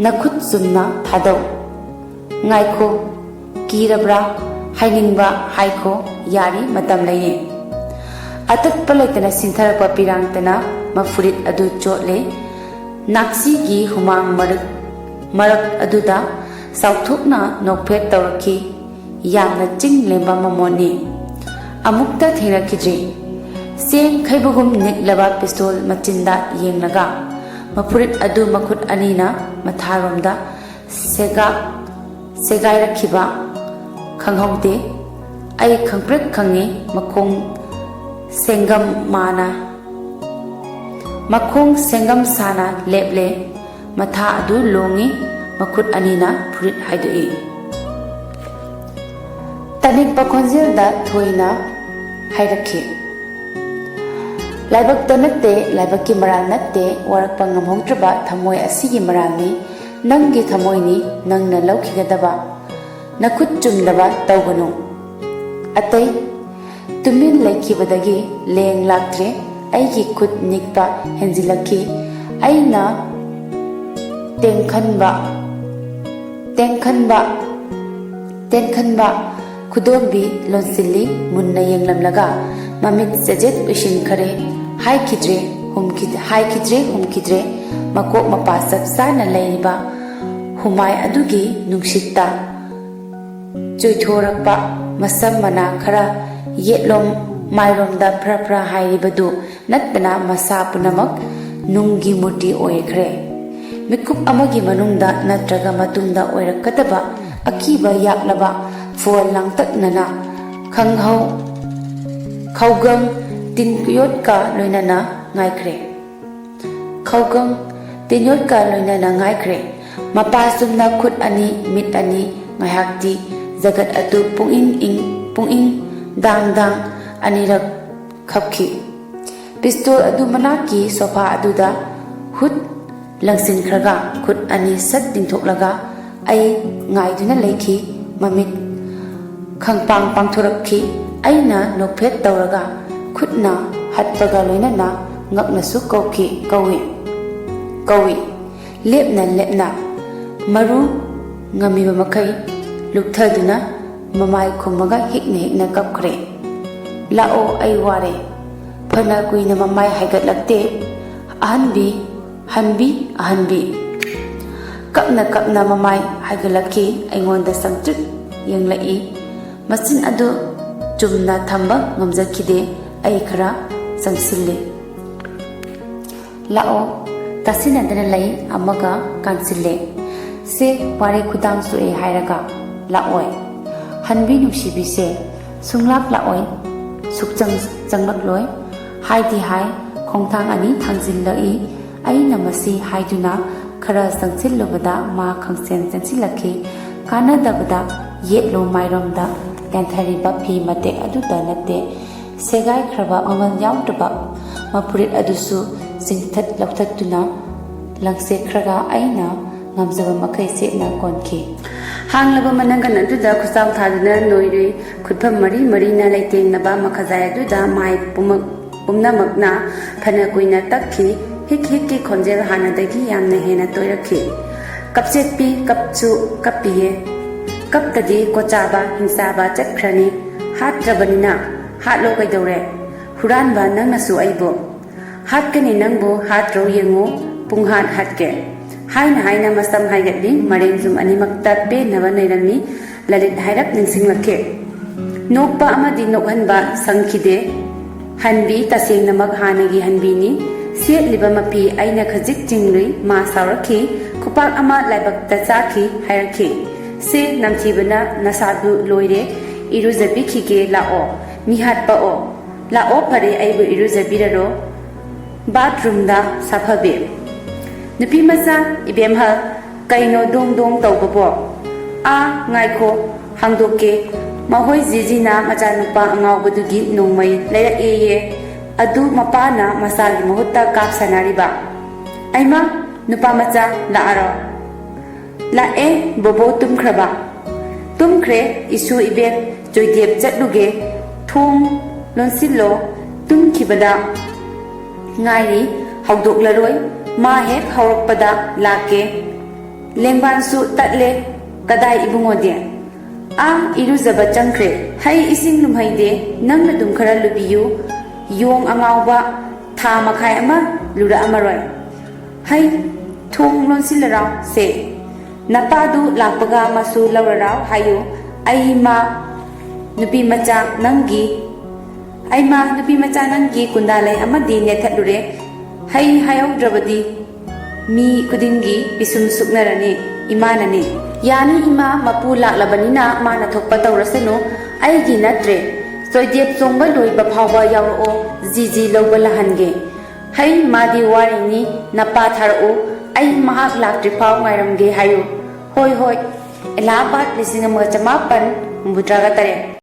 "ꯅꯈꯨꯠ ꯆꯨꯝꯅ ꯊꯥꯗꯧ꯫" "ꯉꯥꯏꯈꯣ, ꯀꯤꯔꯕ꯭ꯔꯥ? ꯍꯥꯏꯅꯤꯡꯕ ꯍꯥꯏꯈꯣ, ꯌꯥꯔꯤ, ꯃꯇꯝ ꯂꯩꯔꯤ꯫" ꯑꯇꯠꯄ ꯂꯩꯇꯅ ꯁꯤꯟꯊꯔꯛꯄ ꯄꯤꯔꯥꯡꯇꯅ ꯃꯐꯨꯔꯤꯠ ꯑꯗꯨ ꯆꯣꯠꯂꯦ꯫ ꯅꯥꯛꯁꯤꯒꯤ ꯍꯨꯃꯥꯡ ꯃꯔꯛ, ꯃꯔꯛ ꯑꯗꯨꯗ ꯆꯥꯎꯊꯣꯛꯅ ꯅꯣꯛꯐꯦꯠ ꯇꯧꯔꯛꯈꯤ꯫ ꯌꯥꯝꯅ ꯆꯤꯡ ꯂꯦꯝꯕ ꯃꯃꯣꯟꯅꯤ꯫ ꯑꯃꯨꯛꯇ ꯊꯦꯡꯅꯈꯤꯗ꯭ꯔꯤ꯫ ꯆꯦꯡ ꯈꯩꯕꯒꯨꯝ ꯅꯤꯛꯂꯕ ꯄꯤꯁꯇꯣꯜ ꯃꯆꯤꯟꯗ ꯌꯦꯡꯂꯒ, ꯃꯐꯨꯔꯤꯠ ꯑꯗꯨ ꯃꯈꯨꯠ ꯑꯅꯤꯅ ꯃꯊꯥꯔꯣꯝꯗ ꯁꯦꯒꯥ-, ꯁꯦꯒꯥꯏꯔꯛꯈꯤꯕ ꯈꯪꯍꯧꯗꯦ꯫ ꯑꯩ ꯈꯪꯄ꯭ꯔꯦꯛ ꯈꯪꯉꯤ, ꯃꯈꯣꯡ ꯁꯦꯡꯒꯝ ꯃꯥꯅ ꯃꯈꯣꯡ ꯁꯦꯡꯒꯝ ꯁꯥꯅ ꯂꯦꯞꯂꯦ꯫ ꯃꯊꯥ ꯑꯗꯨ ꯂꯣꯡꯉꯤ꯫ ꯃꯈꯨꯠ ꯑꯅꯤꯅ ꯐꯨꯔꯤꯠ ꯍꯥꯏꯗꯣꯛꯏ꯫ ꯇꯥꯅꯤꯡꯕ ꯈꯣꯟꯖꯦꯜꯗ ꯊꯣꯏꯅ ꯍꯥꯏꯔꯛꯈꯤ, "ꯂꯥꯏꯕꯛꯇ ꯅꯠꯇꯦ, ꯂꯥꯏꯕꯛꯀꯤ ꯃꯔꯥꯜ ꯅꯠꯇꯦ, ꯋꯥꯔꯛꯄ ꯉꯝꯍꯧꯗ꯭ꯔꯕ ꯊꯃꯣꯏ ꯑꯁꯤꯒꯤ ꯃꯔꯥꯜꯅꯤ꯫ ꯅꯪꯒꯤ ꯊꯃꯣꯏꯅꯤ, ꯅꯪꯅ ꯂꯧꯈꯤꯒꯗꯕ꯫ ꯅꯈꯨꯠ ꯆꯨꯝꯗꯕ ꯇꯧꯒꯅꯨ꯫" ꯑꯇꯩ ꯇꯨꯃꯤꯟ ꯂꯩꯈꯤꯕꯗꯒꯤ ꯂꯦꯡ ꯂꯥꯛꯇ꯭ꯔꯦ꯫ ꯑꯩꯒꯤ ꯈꯨꯠ ꯅꯤꯛꯄ ꯍꯦꯟꯖꯤꯜꯂꯛꯈꯤ꯫ ꯑꯩꯅ ꯇꯦꯡꯈꯟꯕ, ꯇꯦꯡꯈꯟꯕ, ꯇꯦꯡꯈꯟꯕ ꯈꯨꯗꯣꯝꯕꯤ ꯂꯣꯟꯁꯤꯜꯂꯤ꯫ ꯃꯨꯟꯅ ꯌꯦꯡꯂꯝꯂꯒ ꯃꯃꯤꯠ ꯆꯦꯖꯦꯠ ꯎꯏꯁꯤꯟꯈꯔꯦ꯫ ꯍꯥꯏꯈꯤꯗ꯭ꯔꯦ, ꯍꯨꯝꯈꯤ-, ꯍꯥꯏꯈꯤꯗ꯭ꯔꯦ, ꯍꯨꯝꯈꯤꯗ꯭ꯔꯦ꯫ ꯃꯀꯣꯛ ꯃꯄꯥ ꯆꯞ ꯆꯥꯅ ꯂꯩꯔꯤꯕ ꯍꯨꯃꯥꯏ ꯑꯗꯨꯒꯤ ꯅꯨꯡꯁꯤꯠꯇ ꯆꯣꯏꯊꯣꯔꯛꯄ ꯃꯁꯝ ꯃꯅꯥ ꯈꯔ ꯌꯦꯠꯂꯣꯝ ꯃꯥꯏꯔꯣꯝꯗ ꯐ꯭ꯔ ꯐ꯭ꯔ ꯍꯥꯏꯔꯤꯕꯗꯨ ꯅꯠꯇꯅ ꯃꯁꯥ ꯄꯨꯝꯅꯃꯛ ꯅꯨꯡꯒꯤ ꯃꯨꯔꯇꯤ ꯑꯣꯏꯈ꯭ꯔꯦ꯫ ꯃꯤꯀꯨꯞ ꯑꯃꯒꯤ ꯃꯅꯨꯡꯗ ꯅꯠꯇ꯭ꯔꯒ ꯃꯇꯨꯡꯗ ꯑꯣꯏꯔꯛꯀꯗꯕ ꯑꯀꯤꯕ ꯌꯥꯛꯂꯕ ꯐꯣꯜ ꯂꯥꯡꯇꯛꯅꯅ ꯈꯪꯍꯧ-, ꯈꯧꯒꯪ ꯇꯤꯟꯌꯣꯠꯀ ꯂꯣꯏꯅꯅ ꯉꯥꯏꯈ꯭ꯔꯦ꯫ ꯈꯧꯒꯪ ꯇꯤꯟꯌꯣꯠꯀ ꯂꯣꯏꯅꯅ ꯉꯥꯏꯈ꯭ꯔꯦ꯫ ꯃꯄꯥ ꯆꯨꯝꯅ ꯈꯨꯠ ꯑꯅꯤ, ꯃꯤꯠ ꯑꯅꯤ, ꯉꯥꯏꯍꯥꯛꯇꯤ ꯖꯒꯠ ꯑꯗꯨ ꯄꯨꯡꯏꯪ ꯏꯪ, ꯄꯨꯡꯏꯪ ꯗꯥꯡ ꯗꯥꯡ ꯑꯅꯤꯔꯛ ꯈꯞꯈꯤ꯫ ꯄꯤꯁꯇꯣꯜ ꯑꯗꯨ ꯃꯅꯥꯛꯀꯤ ꯁꯣꯐꯥ ꯑꯗꯨꯗ ꯍꯨꯠ ꯂꯪꯁꯤꯟꯈ꯭ꯔꯒ ꯈꯨꯠ ꯑꯅꯤ ꯁꯠ ꯇꯤꯡꯊꯣꯛꯂꯒ ꯑꯩ ꯉꯥꯏꯗꯨꯅ ꯂꯩꯈꯤ꯫ ꯃꯃꯤꯠ ꯈꯪꯄꯥꯡ ꯄꯥꯡꯊꯣꯔꯛꯈꯤ꯫ ꯑꯩꯅ ꯅꯣꯛꯐꯦꯠ ꯇꯧꯔꯒ ꯈꯨꯠꯅ ꯍꯠꯄꯒ ꯂꯣꯏꯅꯅ ꯉꯛꯅꯁꯨ ꯀꯧꯈꯤ, ꯀꯧꯏ, ꯀꯧꯏ꯫ ꯂꯦꯞꯅ ꯂꯦꯞꯅ ꯃꯔꯨ ꯉꯝꯃꯤꯕ ꯃꯈꯩ ꯂꯨꯞꯊꯗꯨꯅ ꯃꯃꯥꯏ ꯈꯨꯝꯃꯒ ꯍꯤꯛꯅ ꯍꯤꯛꯅ ꯀꯞꯈ꯭ꯔꯦ꯫ "ꯂꯥꯛꯑꯣ, ꯑꯩ ꯋꯥꯔꯦ꯫" ꯐꯅ ꯀꯨꯏꯅ ꯃꯃꯥꯏ ꯍꯥꯏꯒꯠꯂꯛꯇꯦ꯫ "ꯑꯍꯟꯕꯤ, ꯍꯟꯕꯤ, ꯑꯍꯟꯕꯤ꯫" ꯀꯞꯅ ꯀꯞꯅ ꯃꯃꯥꯏ ꯍꯥꯏꯒꯠꯂꯛꯈꯤ꯫ ꯑꯩꯉꯣꯟꯗ ꯆꯪꯇ꯭ꯔꯤꯛ ꯌꯦꯡꯂꯛꯏ꯫ ꯃꯆꯤꯟ ꯑꯗꯨ ꯆꯨꯝꯅ ꯊꯝꯕ ꯉꯝꯖꯈꯤꯗꯦ꯫ ꯑꯩ ꯈꯔ ꯆꯪꯁꯤꯜꯂꯤ꯫ "ꯂꯥꯛꯑꯣ, ꯇꯥꯁꯤꯟꯅꯗꯅ ꯂꯩ ꯑꯃꯒ ꯀꯥꯟꯁꯤꯜꯂꯦ꯫ ꯁꯦ, ꯋꯥꯔꯦ, ꯈꯨꯗꯥꯡ ꯁꯣꯛꯑꯦ ꯍꯥꯏꯔꯒ ꯂꯥꯛꯑꯣꯏ꯫ ꯍꯟꯕꯤ ꯅꯨꯡꯁꯤꯕꯤꯁꯦ ꯁꯨꯡꯂꯥꯛ ꯂꯥꯛꯑꯣꯏ, ꯁꯨꯛꯆꯪ ꯆꯪꯂꯛꯂꯣꯏ꯫ ꯍꯥꯏꯗꯤ ꯍꯥꯏ, ꯈꯣꯡꯊꯥꯡ ꯑꯅꯤ ꯊꯥꯡꯖꯤꯜꯂꯛꯏ꯫ ꯑꯩꯅ ꯃꯁꯤ ꯍꯥꯏꯗꯨꯅ ꯈꯔ ꯆꯪꯁꯤꯜꯂꯨꯕꯗ ꯃꯥ ꯈꯪꯆꯦꯟ ꯆꯦꯟꯁꯤꯜꯂꯛꯈꯤ꯫ ꯀꯥꯟꯅꯗꯕꯗ ꯌꯦꯠꯂꯣꯝ ꯃꯥꯏꯔꯣꯝꯗ ꯌꯥꯟꯊꯔꯤꯕ ꯐꯤ ꯃꯇꯦꯛ ꯑꯗꯨꯗ ꯅꯠꯇꯦ, ꯁꯦꯒꯥꯏꯈ꯭ꯔꯕ ꯃꯃꯜ ꯌꯥꯎꯗ꯭ꯔꯕ ꯃꯐꯨꯔꯤꯠ ꯑꯗꯨꯁꯨ ꯆꯤꯡꯊꯠ ꯂꯧꯊꯠꯇꯨꯅ ꯂꯪꯁꯦꯠꯈ꯭ꯔꯒ ꯑꯩꯅ ꯉꯝꯖꯕ ꯃꯈꯩ ꯆꯦꯠꯅ ꯀꯣꯟꯈꯤ꯫ ꯍꯥꯡꯂꯕ ꯃꯅꯪꯒꯟ ꯑꯗꯨꯗ ꯈꯨꯠꯆꯥꯎ ꯊꯥꯗꯨꯅ ꯅꯣꯏꯔꯨꯏ꯫ ꯈꯨꯠꯐꯝ ꯃꯔꯤ ꯃꯔꯤꯅ ꯂꯩꯇꯦꯡꯅꯕ ꯃꯈꯖꯥꯏ ꯑꯗꯨꯗ ꯃꯥꯏ ꯄꯨꯝꯃꯛ-, ꯄꯨꯝꯅꯃꯛꯅ ꯐꯅ ꯀꯨꯏꯅ ꯇꯛꯈꯤ꯫ ꯍꯤꯛ ꯍꯤꯛꯀꯤ ꯈꯣꯟꯖꯦꯜ ꯍꯥꯟꯅꯗꯒꯤ ꯌꯥꯝꯅ ꯍꯦꯟꯅ ꯇꯣꯏꯔꯛꯈꯤ꯫ "ꯀꯞꯆꯦꯠꯄꯤ, ꯀꯞꯁꯨ ꯀꯞꯄꯤꯌꯦ꯫ ꯀꯞꯇꯗꯤ ꯀꯣꯆꯥꯕ, ꯍꯤꯡꯆꯥꯕ ꯆꯠꯈ꯭ꯔꯅꯤ꯫ ꯍꯥꯠꯇ꯭ꯔꯕꯅꯤꯅ ꯍꯥꯠꯂꯣ ꯀꯩꯗꯧꯔꯦ? ꯍꯨꯔꯥꯟꯕ ꯅꯪꯅꯁꯨ ꯑꯩꯕꯨ!" "ꯍꯥꯠꯀꯅꯤ ꯅꯪꯕꯨ, ꯍꯥꯠꯇ꯭ꯔꯣ ꯌꯦꯡꯉꯨ, ꯄꯨꯡꯍꯥꯠ ꯍꯥꯠꯀꯦ!" ꯍꯥꯏꯅ ꯍꯥꯏꯅ ꯃꯁꯝ ꯍꯥꯏꯒꯠꯂꯤ꯫ ꯃꯔꯦꯡ ꯆꯨꯝ ꯑꯅꯤꯃꯛꯇ ꯄꯦꯟꯅꯕ ꯅꯩꯔꯝꯃꯤ꯫ ꯂꯂꯤꯠ ꯍꯥꯏꯔꯞ ꯅꯤꯡꯁꯤꯡꯂꯛꯈꯤ꯫ ꯅꯣꯛꯄ ꯑꯃꯗꯤ ꯅꯣꯛꯍꯟꯕ ꯁꯪꯈꯤꯗꯦ꯫ ꯍꯟꯕꯤ, ꯇꯁꯦꯡꯅꯃꯛ ꯍꯥꯟꯅꯒꯤ ꯍꯟꯕꯤꯅꯤ꯫ ꯁꯦꯠꯂꯤꯕ ꯃꯐꯤ ꯑꯩꯅ ꯈꯖꯤꯛ ꯆꯤꯡꯂꯨꯏ꯫ ꯃꯥ ꯁꯥꯎꯔꯛꯈꯤ꯫ ꯈꯨꯄꯥꯛ ꯑꯃ ꯂꯥꯏꯕꯛꯇ ꯆꯥꯈꯤ ꯍꯥꯏꯔꯛꯈꯤ꯫ "ꯁꯦ, ꯅꯝꯊꯤꯕꯅ ꯅꯁꯥꯗꯨ ꯂꯣꯏꯔꯦ꯫ ꯏꯔꯨꯖꯕꯤꯈꯤꯒꯦ ꯂꯥꯛꯑꯣ꯫ ꯃꯤꯍꯥꯠ ꯄꯛꯑꯣ꯫ ꯂꯥꯛꯑꯣ, ꯐꯔꯦ, ꯑꯩꯕꯨ ꯏꯔꯨꯖꯕꯤꯔꯔꯣ꯫" ꯕꯥꯠꯔꯨꯝꯗ ꯁꯥꯐꯕꯤ꯫ "ꯅꯨꯄꯤ ꯃꯆꯥ, ꯏꯕꯦꯝꯍꯜ, ꯀꯩꯅꯣ ꯗꯣꯡ ꯗꯣꯡ ꯇꯧꯕꯕꯣ?" "ꯑꯥ, ꯉꯥꯏꯈꯣ, ꯍꯥꯡꯗꯣꯛꯀꯦ꯫ ꯃꯈꯣꯏ ꯖꯤꯖꯤꯅ ꯃꯆꯥꯅꯨꯄꯥ ꯑꯉꯥꯎꯕꯗꯨꯒꯤ ꯅꯣꯡꯃꯩ ꯂꯩꯔꯛꯑꯦꯌꯦ꯫ ꯑꯗꯨ ꯃꯄꯥꯅ ꯃꯆꯥꯒꯤ ꯃꯍꯨꯠꯇ ꯀꯥꯞꯁꯟꯅꯔꯤꯕ꯫" "ꯑꯩꯃ, ꯅꯨꯄꯥ ꯃꯆꯥ ꯂꯥꯛꯑꯔꯣ?" "ꯂꯥꯛꯑꯦ, ꯕꯣꯕꯣ ꯇꯨꯝꯈ꯭ꯔꯕ?" "ꯇꯨꯝꯈ꯭ꯔꯦ, ꯏꯁꯨ ꯏꯕꯦꯟ ꯆꯣꯏꯗꯦꯞ ꯆꯠꯂꯨꯒꯦ꯫ ꯊꯣꯡ ꯂꯣꯟꯁꯤꯜꯂꯣ, ꯇꯨꯝꯈꯤꯕꯗ ꯉꯥꯏꯔꯤ, ꯍꯧꯗꯣꯛꯂꯔꯣꯏ꯫ ꯃꯥ ꯍꯦꯛ ꯍꯧꯔꯛꯄꯗ ꯂꯥꯛꯀꯦ꯫ ꯂꯦꯡꯕꯥꯟꯁꯨ ꯇꯠꯂꯦ꯫ ꯀꯗꯥꯏ ꯏꯕꯨꯡꯉꯣꯗꯤ?" "ꯑꯥ, ꯏꯔꯨꯖꯕ ꯆꯪꯈ꯭ꯔꯦ꯫ ꯍꯩ ꯏꯁꯤꯡ ꯂꯨꯝꯍꯩꯗꯦ, ꯅꯪꯅ ꯑꯗꯨꯝ ꯈꯔ ꯂꯨꯕꯤꯌꯨ꯫ ꯌꯣꯡ ꯑꯉꯥꯎꯕ, ꯊꯥ ꯃꯈꯥꯏ ꯑꯃ ꯂꯨꯔꯛꯑꯝꯃꯔꯣꯏ꯫ ꯍꯩ, ꯊꯣꯡ ꯂꯣꯟꯁꯤꯜꯂꯔꯥꯎ ꯁꯦ꯫ ꯅꯄꯥꯗꯨ ꯂꯥꯛꯄꯒ ꯃꯁꯨ ꯂꯧꯔꯔꯥꯎ ꯍꯥꯏꯌꯨ꯫ ꯑꯩ ꯃꯥ ꯅꯨꯄꯤ ꯃꯆꯥ ꯅꯪꯒꯤ, ꯑꯩ ꯃꯥ ꯅꯨꯄꯤ ꯃꯆꯥ ꯅꯪꯒꯤ ꯀꯨꯟꯗꯥ ꯂꯩ ꯑꯃꯗꯤ ꯅꯦꯠꯊꯠꯂꯨꯔꯦ꯫ ꯍꯩ ꯍꯥꯏꯍꯧꯗ꯭ꯔꯕꯗꯤ ꯃꯤ ꯈꯨꯗꯤꯡꯒꯤ ꯄꯤꯁꯨꯝ ꯁꯨꯛꯅꯔꯅꯤ, ꯏꯃꯥꯅꯅꯤ꯫" "ꯌꯥꯅꯤ ꯏꯃꯥ, ꯃꯄꯨ ꯂꯥꯛꯂꯕꯅꯤꯅ ꯃꯥꯅ ꯊꯣꯛꯄ ꯇꯧꯔꯁꯅꯨ, ꯑꯩꯒꯤ ꯅꯠꯇ꯭ꯔꯦ꯫ ꯆꯣꯏꯗꯦꯞ ꯆꯣꯡꯕ ꯂꯣꯏꯕ ꯐꯥꯎꯕ ꯌꯥꯎꯔꯛꯑꯣ, ꯖꯤꯖꯤ ꯂꯧꯕ ꯂꯥꯛꯍꯟꯒꯦ꯫ ꯍꯩ, ꯃꯥꯗꯤ ꯋꯥꯔꯤꯅꯤ, ꯅꯄꯥ ꯊꯥꯔꯛꯎ, ꯑꯩ ꯃꯍꯥꯛ ꯂꯥꯛꯇ꯭ꯔꯤꯐꯥꯎ ꯉꯥꯏꯔꯝꯒꯦ ꯍꯥꯏꯌꯨ꯫ ꯍꯣꯏ, ꯍꯣꯏ꯫ ꯑꯦꯂꯥꯍꯥꯕꯥꯗ, ꯂꯤꯁꯤꯡ ꯑꯃꯒ ꯆꯃꯥꯄꯟ ꯍꯨꯝꯐꯨꯇꯔꯥꯒ ꯇꯔꯦꯠ꯫